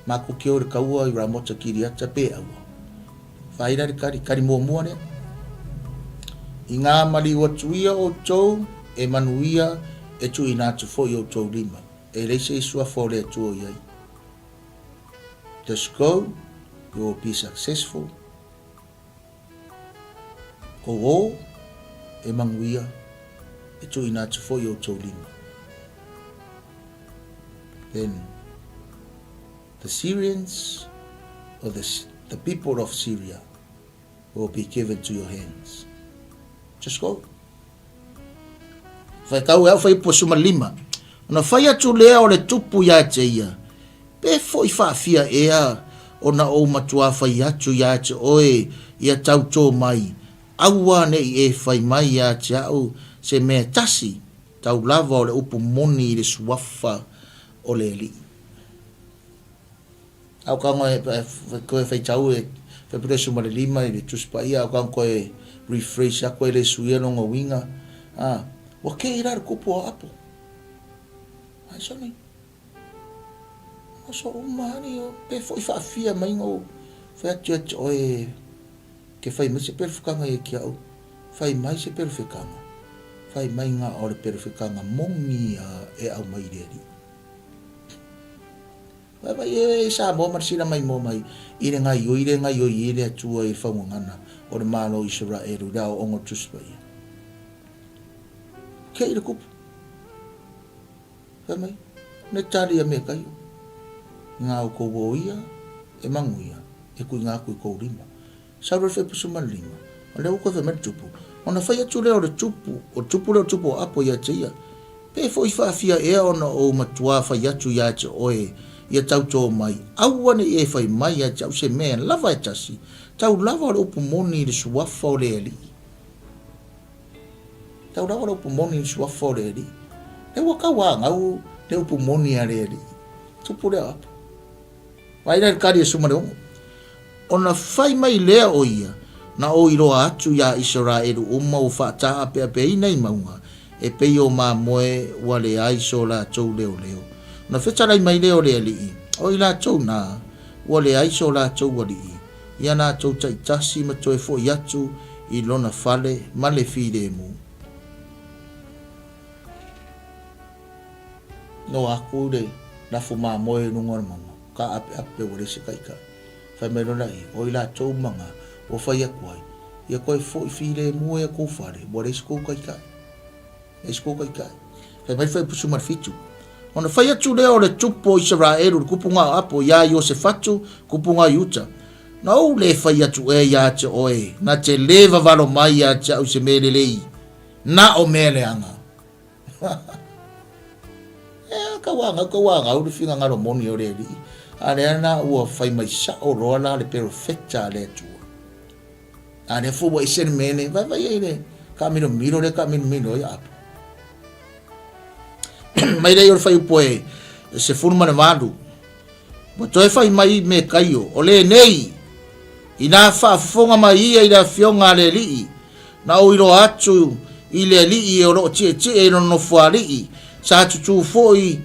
Mākou ke o i le kaua i Ramota Kiriata pe aua? Whāira le kari, kari muamua lea. I ngā maliu atu ia outou, e manuia, e tuuina atu foi outou lima. E leai se isuafa o le Atua o i ai. Just go, you will be successful. Kou ō, e manuia, e tuuina atu foi outou lima. Then, the Syrians or the, the people of Syria will be given to your hands. Just go. Whai kau e au whai pua suma lima. Ona whai atu lea o le tupu ia te ia. Pe foi whaafia ea ona ou matua whai atu ia te oe ia tau tō mai. Aua ne i e whai mai ia te au se mea tasi tau lava o le upu moni i le suafa o le alii. Au ka ngoe koe whaitau e whaipure ma le lima i le Tusi Paia, au ka koe rephrase aku e le suia longa uiga, a, ua ke i la le kupu o Apo. Ai soni. O so uma ani o pe foi whaafia mai ngau whai atu atu oe ke whai mai se perewhekanga ia ki au. Whai mai se perewhekanga. Whai mai ngā o le perewhekanga mongi a e au mai le alii. Wai wai e Samoa ma le sila mai moa mai i le gaioi le gaioi i le Atua i le faugagana o le Malo o Isaraelu i le aoaoga o le Tusi Paia. Kei le kupu. Fai mai, ne tali a mea kaio. I ngā o kou o ia, e manguia, e kui ngā kui kou lima. Sau le whaipusu ma le lima. O lea ua koe whai mai le tupu. Ona whai atu lea o le tupu, o tupu lea o tupu o apo ia te ia. Pe foi whaafia ea ona ou matua whai atu ia te oe, ia tau tō mai. Aua ne i e whai mai ia te au se mea lava e tasi. Tau lava o le upu moni i le suafa o le alii. Tau lava o le upu moni i le suafa o le alii. Lea ua kau a ngau le upu moni a le alii. Tupu lea o apo. Vaai la i le kari a Sumaleogo. Ona fai mai lea o ia, na ou iloa atu iā Isaraelu uma ua faataapeapeaina i mauga, e pei o mamoe ua leai so latou leoleo. Ona fetalai mai lea o le alii, o i latou na, ua leai so latou alii, ia latou taitasi ma toe foi atu i lona fale ma le filemu. Noa aku le lafu mamoe i luga o le mauga, kaapeape ua leai se kaikai. Fai mai loa laia, O i latou uma nga ua fai aku ai, ia koe foi filemu ai a kou fale, ua leai se kou kaikai. Leai se kou kaikai. Fai mai le faipusu ma le fitu. Ona fai atu lea o le tupu o Isaraelu, le kupuga o Apo, iā Iosefatu, kupuga o Iuta. Na ou le fai atu ea ia te oe, na te le vavalo mai ia te au se mea lelei, na o mea leaga. Ea, tauagau, tauagau le finagalo moni o le Alii, a lea la ua fai mai sao loa la le perofeta a le Atua. A lea foi ua ese le mea lea, vaivai ai le taamilomilo lea e taamilomilo ai Apo. Mai lea o le fuaiupu e 18, Ua toe fai mai Mekaio, O lenei, inā faafofoga mai ia i le afioga a le alii, na ou iloa atu i le alii o lo o tietie i lona nofoalii, sa tutū foi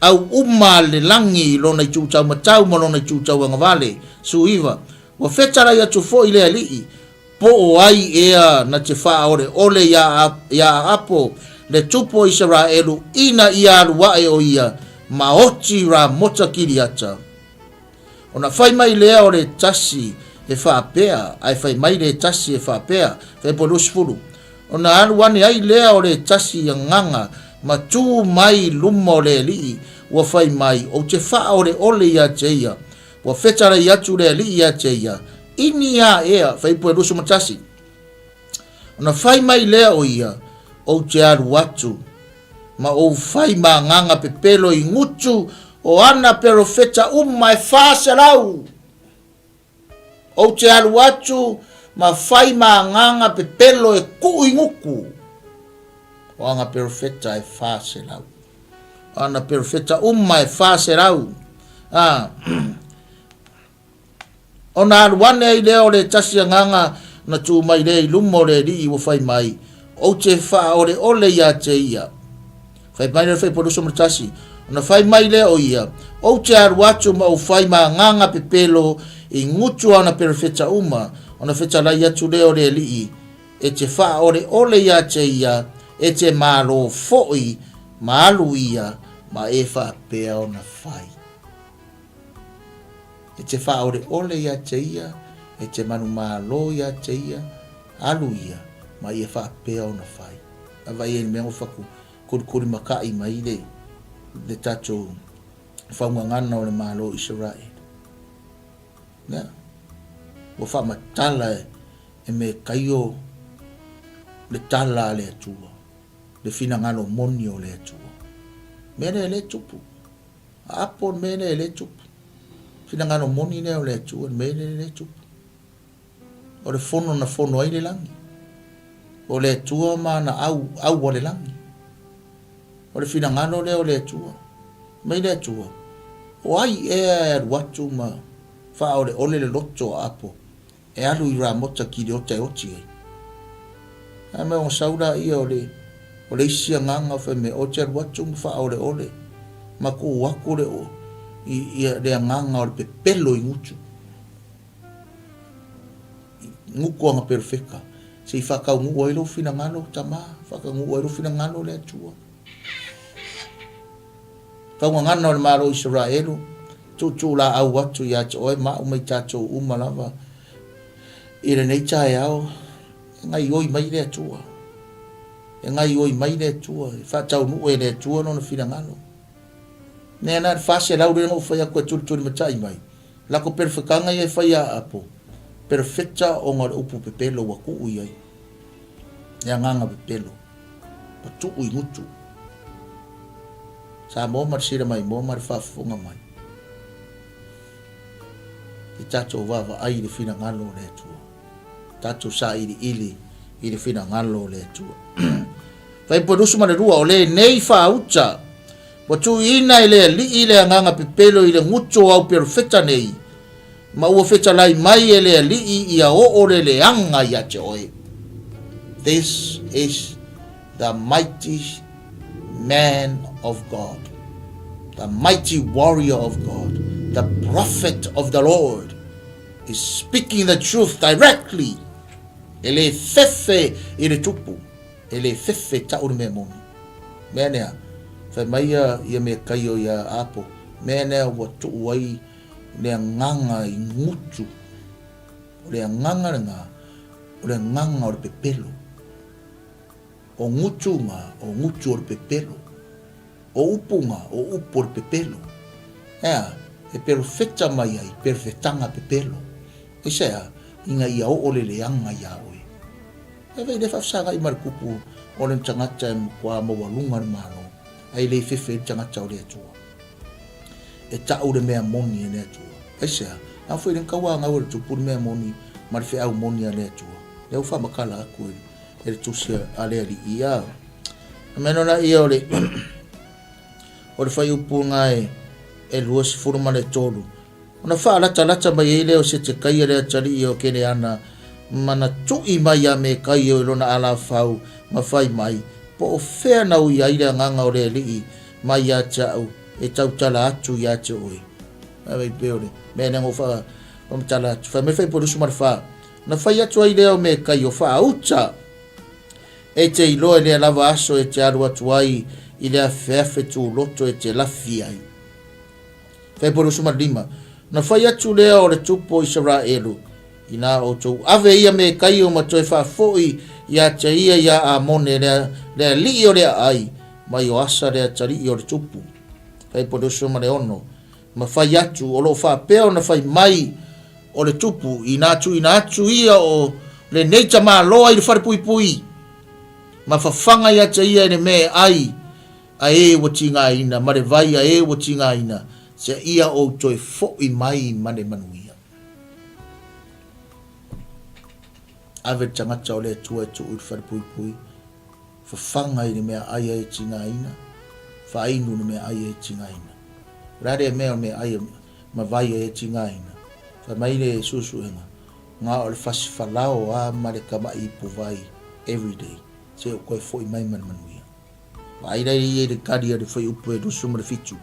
au uma a le lagi i lona itu taumatau ma lona itu tauagavale. 19, Ua fetalai atu foi le alii, Po o ai ea na te faaoleole iā Aapo le tupu o Isaraelu ina ia alu ae o ia ma oti Ramota Kiriata? Ona fai mai lea o le tasi e faapea, ae fai mai le tasi e faapea, Fepo 20. Ona alu ane ai lea o le tasi agaga ma tu mai i luma o le alii, ua fai mai, Ou te faaoleole iā te ia. Ua fetalai atu le alii ia te ia, Ini a ea, Faipu e 21. Ona fai mai lea o ia, Ou te alu atu, ma ou fai ma agaga pepelo i gutu o ana perofeta uma e 400. Ou te alu atu ma fai ma agaga pepelo e kuu i gutu o ana perofeta e 400. Ana perofeta uma e 400. A, ona alu ane ai lea o le tasi agaga na tū mai lea i luma o le alii ua fai mai, Ou te faaoleole ia te ia. Fai mai lea o le fuaiupu 21, ona fai mai lea o ia, Ou te alu atu ma ou fai ma agaga pepelo i gutu a ona perofeta uma, ona fetalai atu lea o le alii, E te faaoleole ia te ia, e te malo foi, ma alu ia, ma e faapea ona fai. E te faaoleole ia te ia, e te manumalo ia te ia, alu ia, ma ia faapea ona fai. A vai ai le mea ua faku kulikuli-maka'i mai le, le tatou faugagana o le Malo o Isaraelu. Ia, ua faamatala e, e Mekaio le tala a le Atua, le finagalo moni o le Atua. Mea lea e le tupu. Apo le mea lea e le tupu. Finagalo moni lea o le Atua, le mea lea e le tupu. O le fono na fono ai le lagi. O le Atua ma ana au, au a le lagi. O le finagalo lea o le Atua. Mai le Atua, o ai ea e alu atu ma faaoleole le loto a Apo e alu i Ramota Kileota e oti ai? Ae mai ona sau laia o le, o le isi agaga fai mai, ou te alu atu ma faaoleole ma tuu atu le, i, i, le agaga o le pepelo i gutu. Gutu ana perofeta, se i faataunuu ai lou finagalo, tama, faataunuu ai lou finagalo le Atua. Faugagana o le Malo o Isaraelu, tuutuu laau atu ia te oe ma au mai tatou uma lava i lenei taeao, e gaioi mai le Atua. E gaioi mai le Atua, e faataunuu e le Atua lona finagalo. Nea na le 400 lea na ou fai atu e tulitulimatai mai, lako perofetaga ia e fai a Apo, perofeta ona o le upu pepelo ua tuu i ai. Le agaga pepelo, ua tuu i gutu. Samoa ma le sila maimoa ma le faafofoga mai. I tatou vaavaai i le finagalo o le Atua. Tatou sailiili i le finagalo o le Atua. Fuaiupu 22, o lenei faauta, ua tuuina e le Alii le agaga pepelo i le gutu o au perofeta nei, ma ua fetalai mai e le Alii ia oo le leaga ia te oe. This is the mighty man of God, the mighty warrior of God, the prophet of the Lord is speaking the truth directly. E le fefe i le tupu, e le fefe tau le mea moni. Mea nea, fai mai ia, ia mea kai o ia apo, mea nea ua tuu ai le agaga i ngutu. O le agaga lena, o le agaga o le pepelo. O ngutu nga, o ngutu o le pepelo. O upu nga, o upu o le pepelo. Ea, e perofeta mai ai, perofetaga pepelo. Aisea? Ina ia oo le leaga iā oe. E vei le faafesagai ma le tupu o le tagata e matua maualuga le Malo, ae le fefe ai le tagata o le Atua. E tau le mea moni e le Atua. Aisea? A foi le tauanau e le tupu le mea moni ma le feau moni a le Atua. Lea ua faamatala atu e le tusi a le Alii. A mea nona ia o le o le fuaiupu na e 23. Ona faalatalata mai ai lea o Setekaia le atalii o Keleana ma na tui mai iā Mekaio i lona alafau ma fai mai, Po o fea na ui ai le agaga o le Alii mai ia te au e tautala atu ia te oe? Fai mai pei o le mea lea na ou faamatala atu. Fai mai le fuaiupu 24, Ona fai atu ai lea o Mekaio, Faauta! E te iloa i lea lava aso e te alu atu ai i le afeafe tuloto e te lafi ai. Fuaiupu 25, Na fai atu lea o le tupu o Isaraelu, Inā outou ave ia Mekaio ma toe faafoi ia te ia iā Amone le, le alii o le aai, ma Ioasa le atalii o le tupu. Fuaiupu 26, Ma fai atu, o lo o faapea ona fai mai o le tupu, inā tuuina atu ia o lenei tamaloa i le falepuipui, ma fafaga ia te ia i le mea e ai a e ua tigaina, ma le vai a e ua tigaina, seia ou toe foi mai ma le manuia. Ave le tagata o le Atua e tuu i le falepuipui, fafaga i le mea ai a e tigaina, faainu i le mea ai a e tigaina. O le a lea mea o le mea ai ma vai a e tigaina? Fai mai le suesuega, na o le fasi falao a ma le kamaʻi ipuvai everyday, seia ou toe foi mai ma le manuia. Vaai la ia i le tali a le fuaiupu e 27.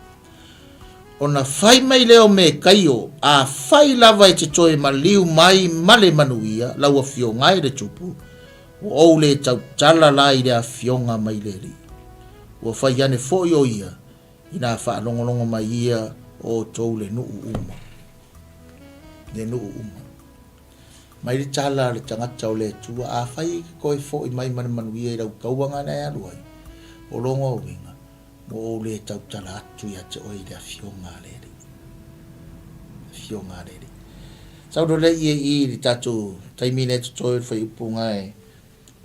Ona fai mai lea o Mekaio, Afai lava e te toe maliu mai ma le manuia lau afioga e le tupu, ua ou le tautala la i le afioga mai le Alii. Ua fai ane foi o ia, inā faalogologo mai ia o outou le nuu uma. Le nuu uma. Mai le tala a le tagata o le Atua, Afai e te toe foi mai ma le manuia i lau tauaga na e alu ai, o lona uiga, ua ou le tautala atu ia te oe i le Afioga a le Alii. Afioga a le Alii. Sau loa lea i i le tatou taimi lea e totoe o le fuaiupu na e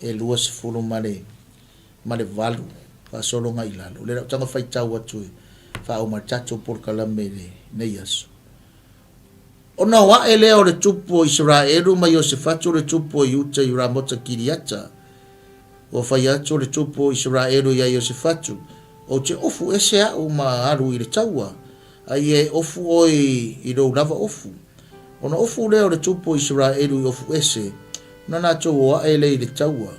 28 faasologa i lalo. O lea la ou tago faitau atu e faauma le tatou polokalame i lenei aso. Ona o aʻe lea o le tupu o Isaraelu ma Iosefatu le tupu o Iuta i Ramota Kiriata. Ua fai atu le tupu o Isaraelu iā Iosefatu, Ou te ofu ese aʻu ma alu i le taua, a ia e ofu ʻoe i lou lava ofu. Ona ofu lea o le tupu o Isaraelu i ofu ese, ona latou o aʻe lea i le taua.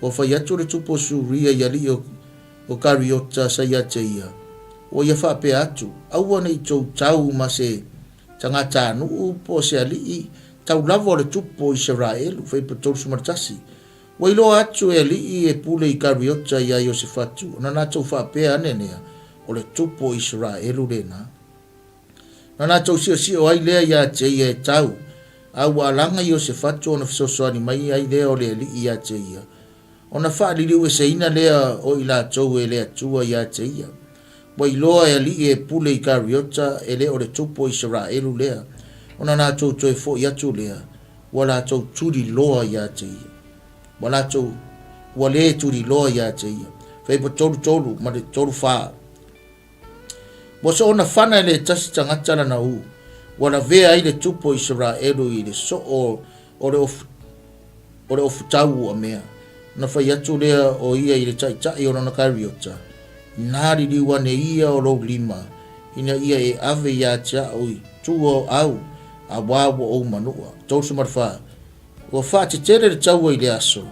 Ua fai atu le tupu o Suria i alii o Kariota sa ia te ia, ua ia faapea atu, Aua ne i tou tau ma se tagatanuu po o se alii, tau lava o le tupu o Isaraelu, Fuaiupu 31. Ua iloa atu e alii e pule i Kariota iā Iosefatu, ona latou faapea ane lea, O le tupu o Isaraelu lena. Ona latou siosio ai lea iā te ia e tau, a ua alaga Iosefatu ona fesoasoani mai ai lea o le alii iā te ia, ona faaliliueseina lea o i latou e le Atua iā te ia. Ua iloa e alii e pule i Kariota e le o le tupu o Isaraelu lea, ona latou toe foi atu lea, ua latou tuli loa iā te ia. Ua latou, ua le tuli loa iā te ia. Fuaiupu 33 ma le 34. Ua soona fana e le tasi tagata lana u, ua lavea ai le tupu o Isaraelu i le soo o le ofu, o le ofutau ua mea. Ona fai atu lea o ia i le taitai o lona kariota, Inā liliu ane ia o lou lima, ina ia e ave iā te au i tua o au, auā ua ou manua. 34. Ua faatetele le taua i le aso.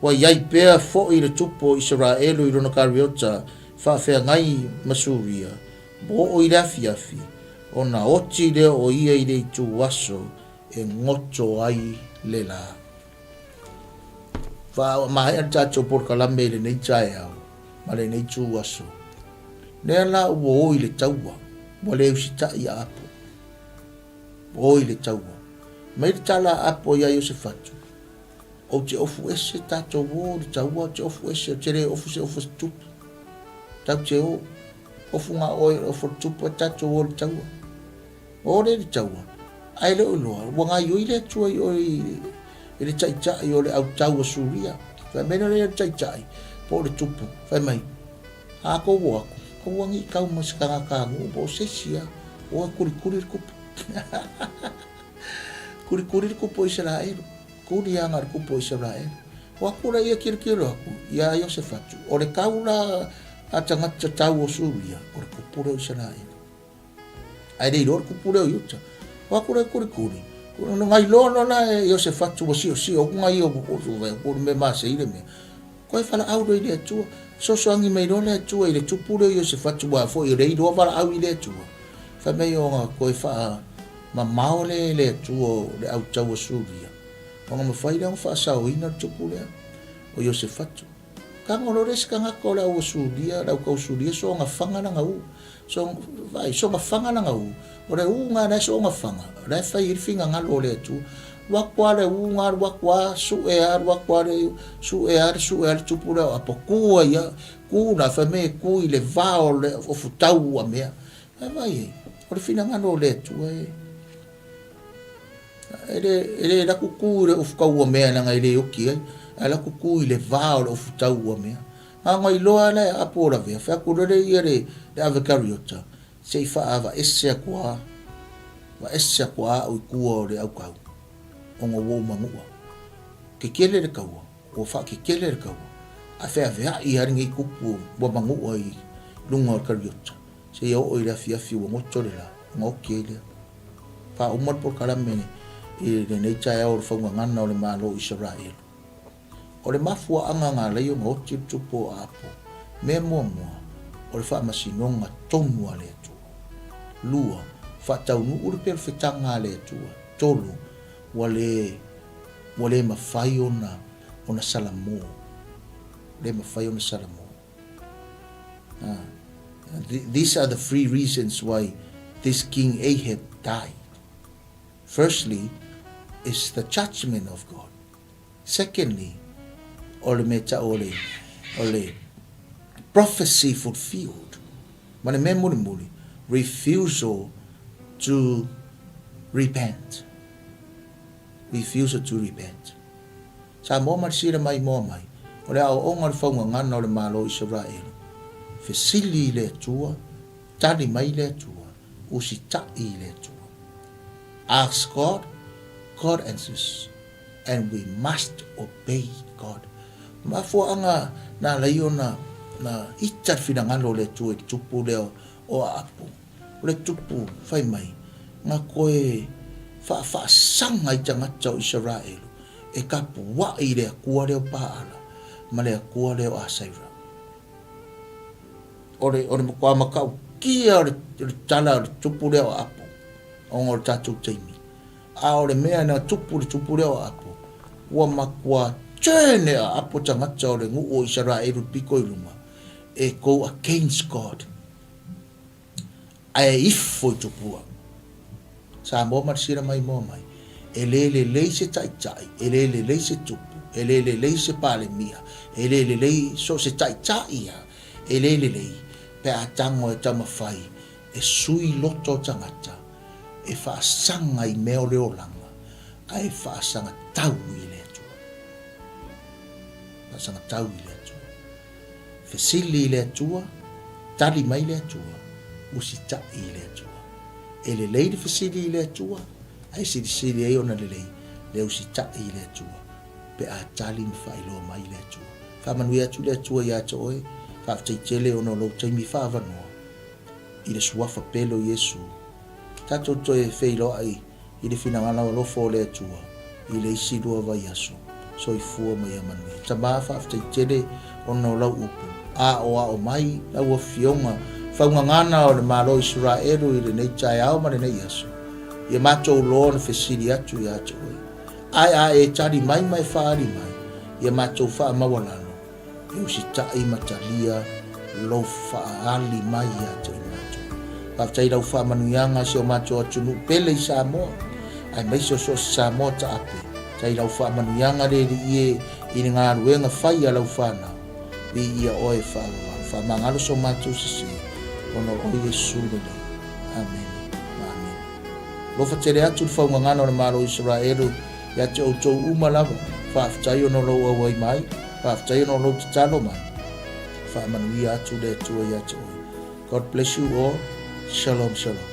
Ua i ai pea foi le tupu o Isaraelu i lona kariota faafeagai ma Suria, ua oo i le afiafi, ona oti lea o ia i le itu aso e goto ai le lā. Faamaea le tatou polokalame i lenei taeao ma lenei itu aso. Lea la ua o i le taua, ua le usitai a Apo. Ua o i le taua. Mai le tala a Apo iā Iosefatu, Ou te ofu ese tatou o le taua, ou te ofu ese, ou te le ofu se ofu a se tupu. Tau te o, ofu ngā oe, ofu o le tupu, e tatou o le taua. O le le taua. Ae le o iloa, ua gaioi le Atua i oe i le taitai o le au tau a Suria. Fai mai lea le taitai, po o le tupu, fai mai, A kou o aku, aua ne i kau ma se tagata nuu po o se isi a, o e kulikuli le kupu. Kulikuli le kupu o Isaraelu. Kuli ana le kupu o Isaraelu. O aku la ia kilokilo aku iā Iosefatu, o le kau la a tagata tau o Suria, o le kupu lea o Isaraelu. Ae le iloa le kupu lea o Iuta. O aku lea kulikuli. No ngai loa no la e Iosefatu ua siosio aku ngai o o le mea masei le mea. Koe valaau loa i le Atua. Fesoasoani mai loa le Atua i le tupu lea o Iosefatu aua foi o lea i iloa valaau i le Atua. Fai mai ona koe faamamao lea e le Atua o le au taua Suria, ona mafai lea ona faasaoina le tupu lea o Iosefatu. Tago loa le isi tagata o le au Suria, le au tau Suria soona faga lana u. So, vaai, soona faga lana u. O le u na la e soona faga, o la e fai ai le finagalo o le Atua. Alu atu lava le u na, alu atu lava, sue lava, alu atu lava le, sue lava, sue lava le tupu lea o Apo. Tu ai lava, tu la, fai mai e tu i le va o le ofutau ua mea. Ae vaai ai, o le finagalo o le Atua e, E le, e le alu atu tu i le ofu tau uamea leaga e le oti ai, ae alu atu tu i le va o le ofu tau uamea. Na ona iloa lava la e Aapo o Lavea, fai atu loa lea ia le, le ave kariota, se i faaavaese atu lava, vaese atu lava au i tua o le aukau, ona ua ou manua. Kekele le taua, ua faakekele le taua, ae feaveai lava lenei tupu ua manua i luga o le kariota. Seia oo i le afiafi ua goto le la, ona oti ai lea. Faauma le polokalame i lenei taeao o le faugagana o le Malo o Isaraelu. O le mafuaaga na ala ai ona oti le tupu o Aapo, mea muamua, o le faamasinoga tonu a le Atua. Lua, faataunuu le perofetaga a le Atua. Tolu, ua le, ua le mafai ona, ona salamo. Le mafai ona salamo. These are the three reasons why this King Ahab died. Firstly, is the judgment of God. Secondly, o le mea tau o le, o le prophecy fulfilled. Ma le mea mulimuli, refusal to repent. Refusal to repent. Samoa ma le sila mai moa mai, o le aoaoga o le faugagana o le Malo o Isaraelu, fesili i le Atua, tali mai le Atua, usitai i le Atua. Ask God, God answers, and we must obey God. Mafuaaga na ala ai ona na ita le finagalo o le Atua i le tupu lea o Aapo. O le tupu fai mai, na koe faafaasaga i tagata o Isaraelu e kapuaʻi i le akua lea o Paala ma le akua lea o Asaira. O le, o le matua matautia o le, o le tala o le tupu lea o Aapo, ona o le tatou taimi. A o le mea na tupu le tupu lea o Aapo, ua matua turn e Aapo tagata o le nuu o Isaraelu pito i luga, e go against God. Ae ifo i Tupua. Samoa ma le sila mai moa mai, e le lelei se taitai, e le lelei se tupu, e le lelei se Palemia, e le lelei so o se taitai lava, e le lelei pe a tago e taumafai e sui loto o tagata e faasaga i mea o le olaga, ae faasaga tau i le Atua. Faasaga tau i le Atua. Fesili i le Atua, tali mai le Atua, usitai i le Atua. E lelei le fesili i le Atua, ae silisili ai ona lelei le usitai i le Atua, pe a tali ma faailoa mai le Atua. Faamanuia atu le Atua ia te oe, faafetai tele ona o lou taimi faaavanoa i le Suafa pele o Iesu. Tatou toe feiloai i le finagalo alofa o le Atua i le isi lua vaiaso. Soifua ma ia manuia. Tama, faafetai tele ona o lau upu. Aoao mai lau Afioga faugagana o le Malo o Isaraelu i lenei taeao ma lenei aso, ia matou loa ona fesili atu ia te oe. Ae a e tali mai ma e faaali mai, ia matou faamaualalo E usitai ma talia lou faaali mai ia te i matou. Faafetai i lau faamanuiaga si o matou atunuu pele i Samoa, aemaise o so o se Samoa taape. Faafetai i lau faamanuiaga le Alii e i le galuega fai a lau fanau. Viia oe e faavavau. Faamagalo so matou sese ona o oe Iesu lelei. Amene ma amene. Alofa tele atu le faugagana o le Malo o Isaraelu ia te outou uma lava. Faafetai ona o lou auai mai, faafetai ona o lou tatalo mai. Faamanuia atu le Atua ia te oe. God bless you all. Shalom, shalom.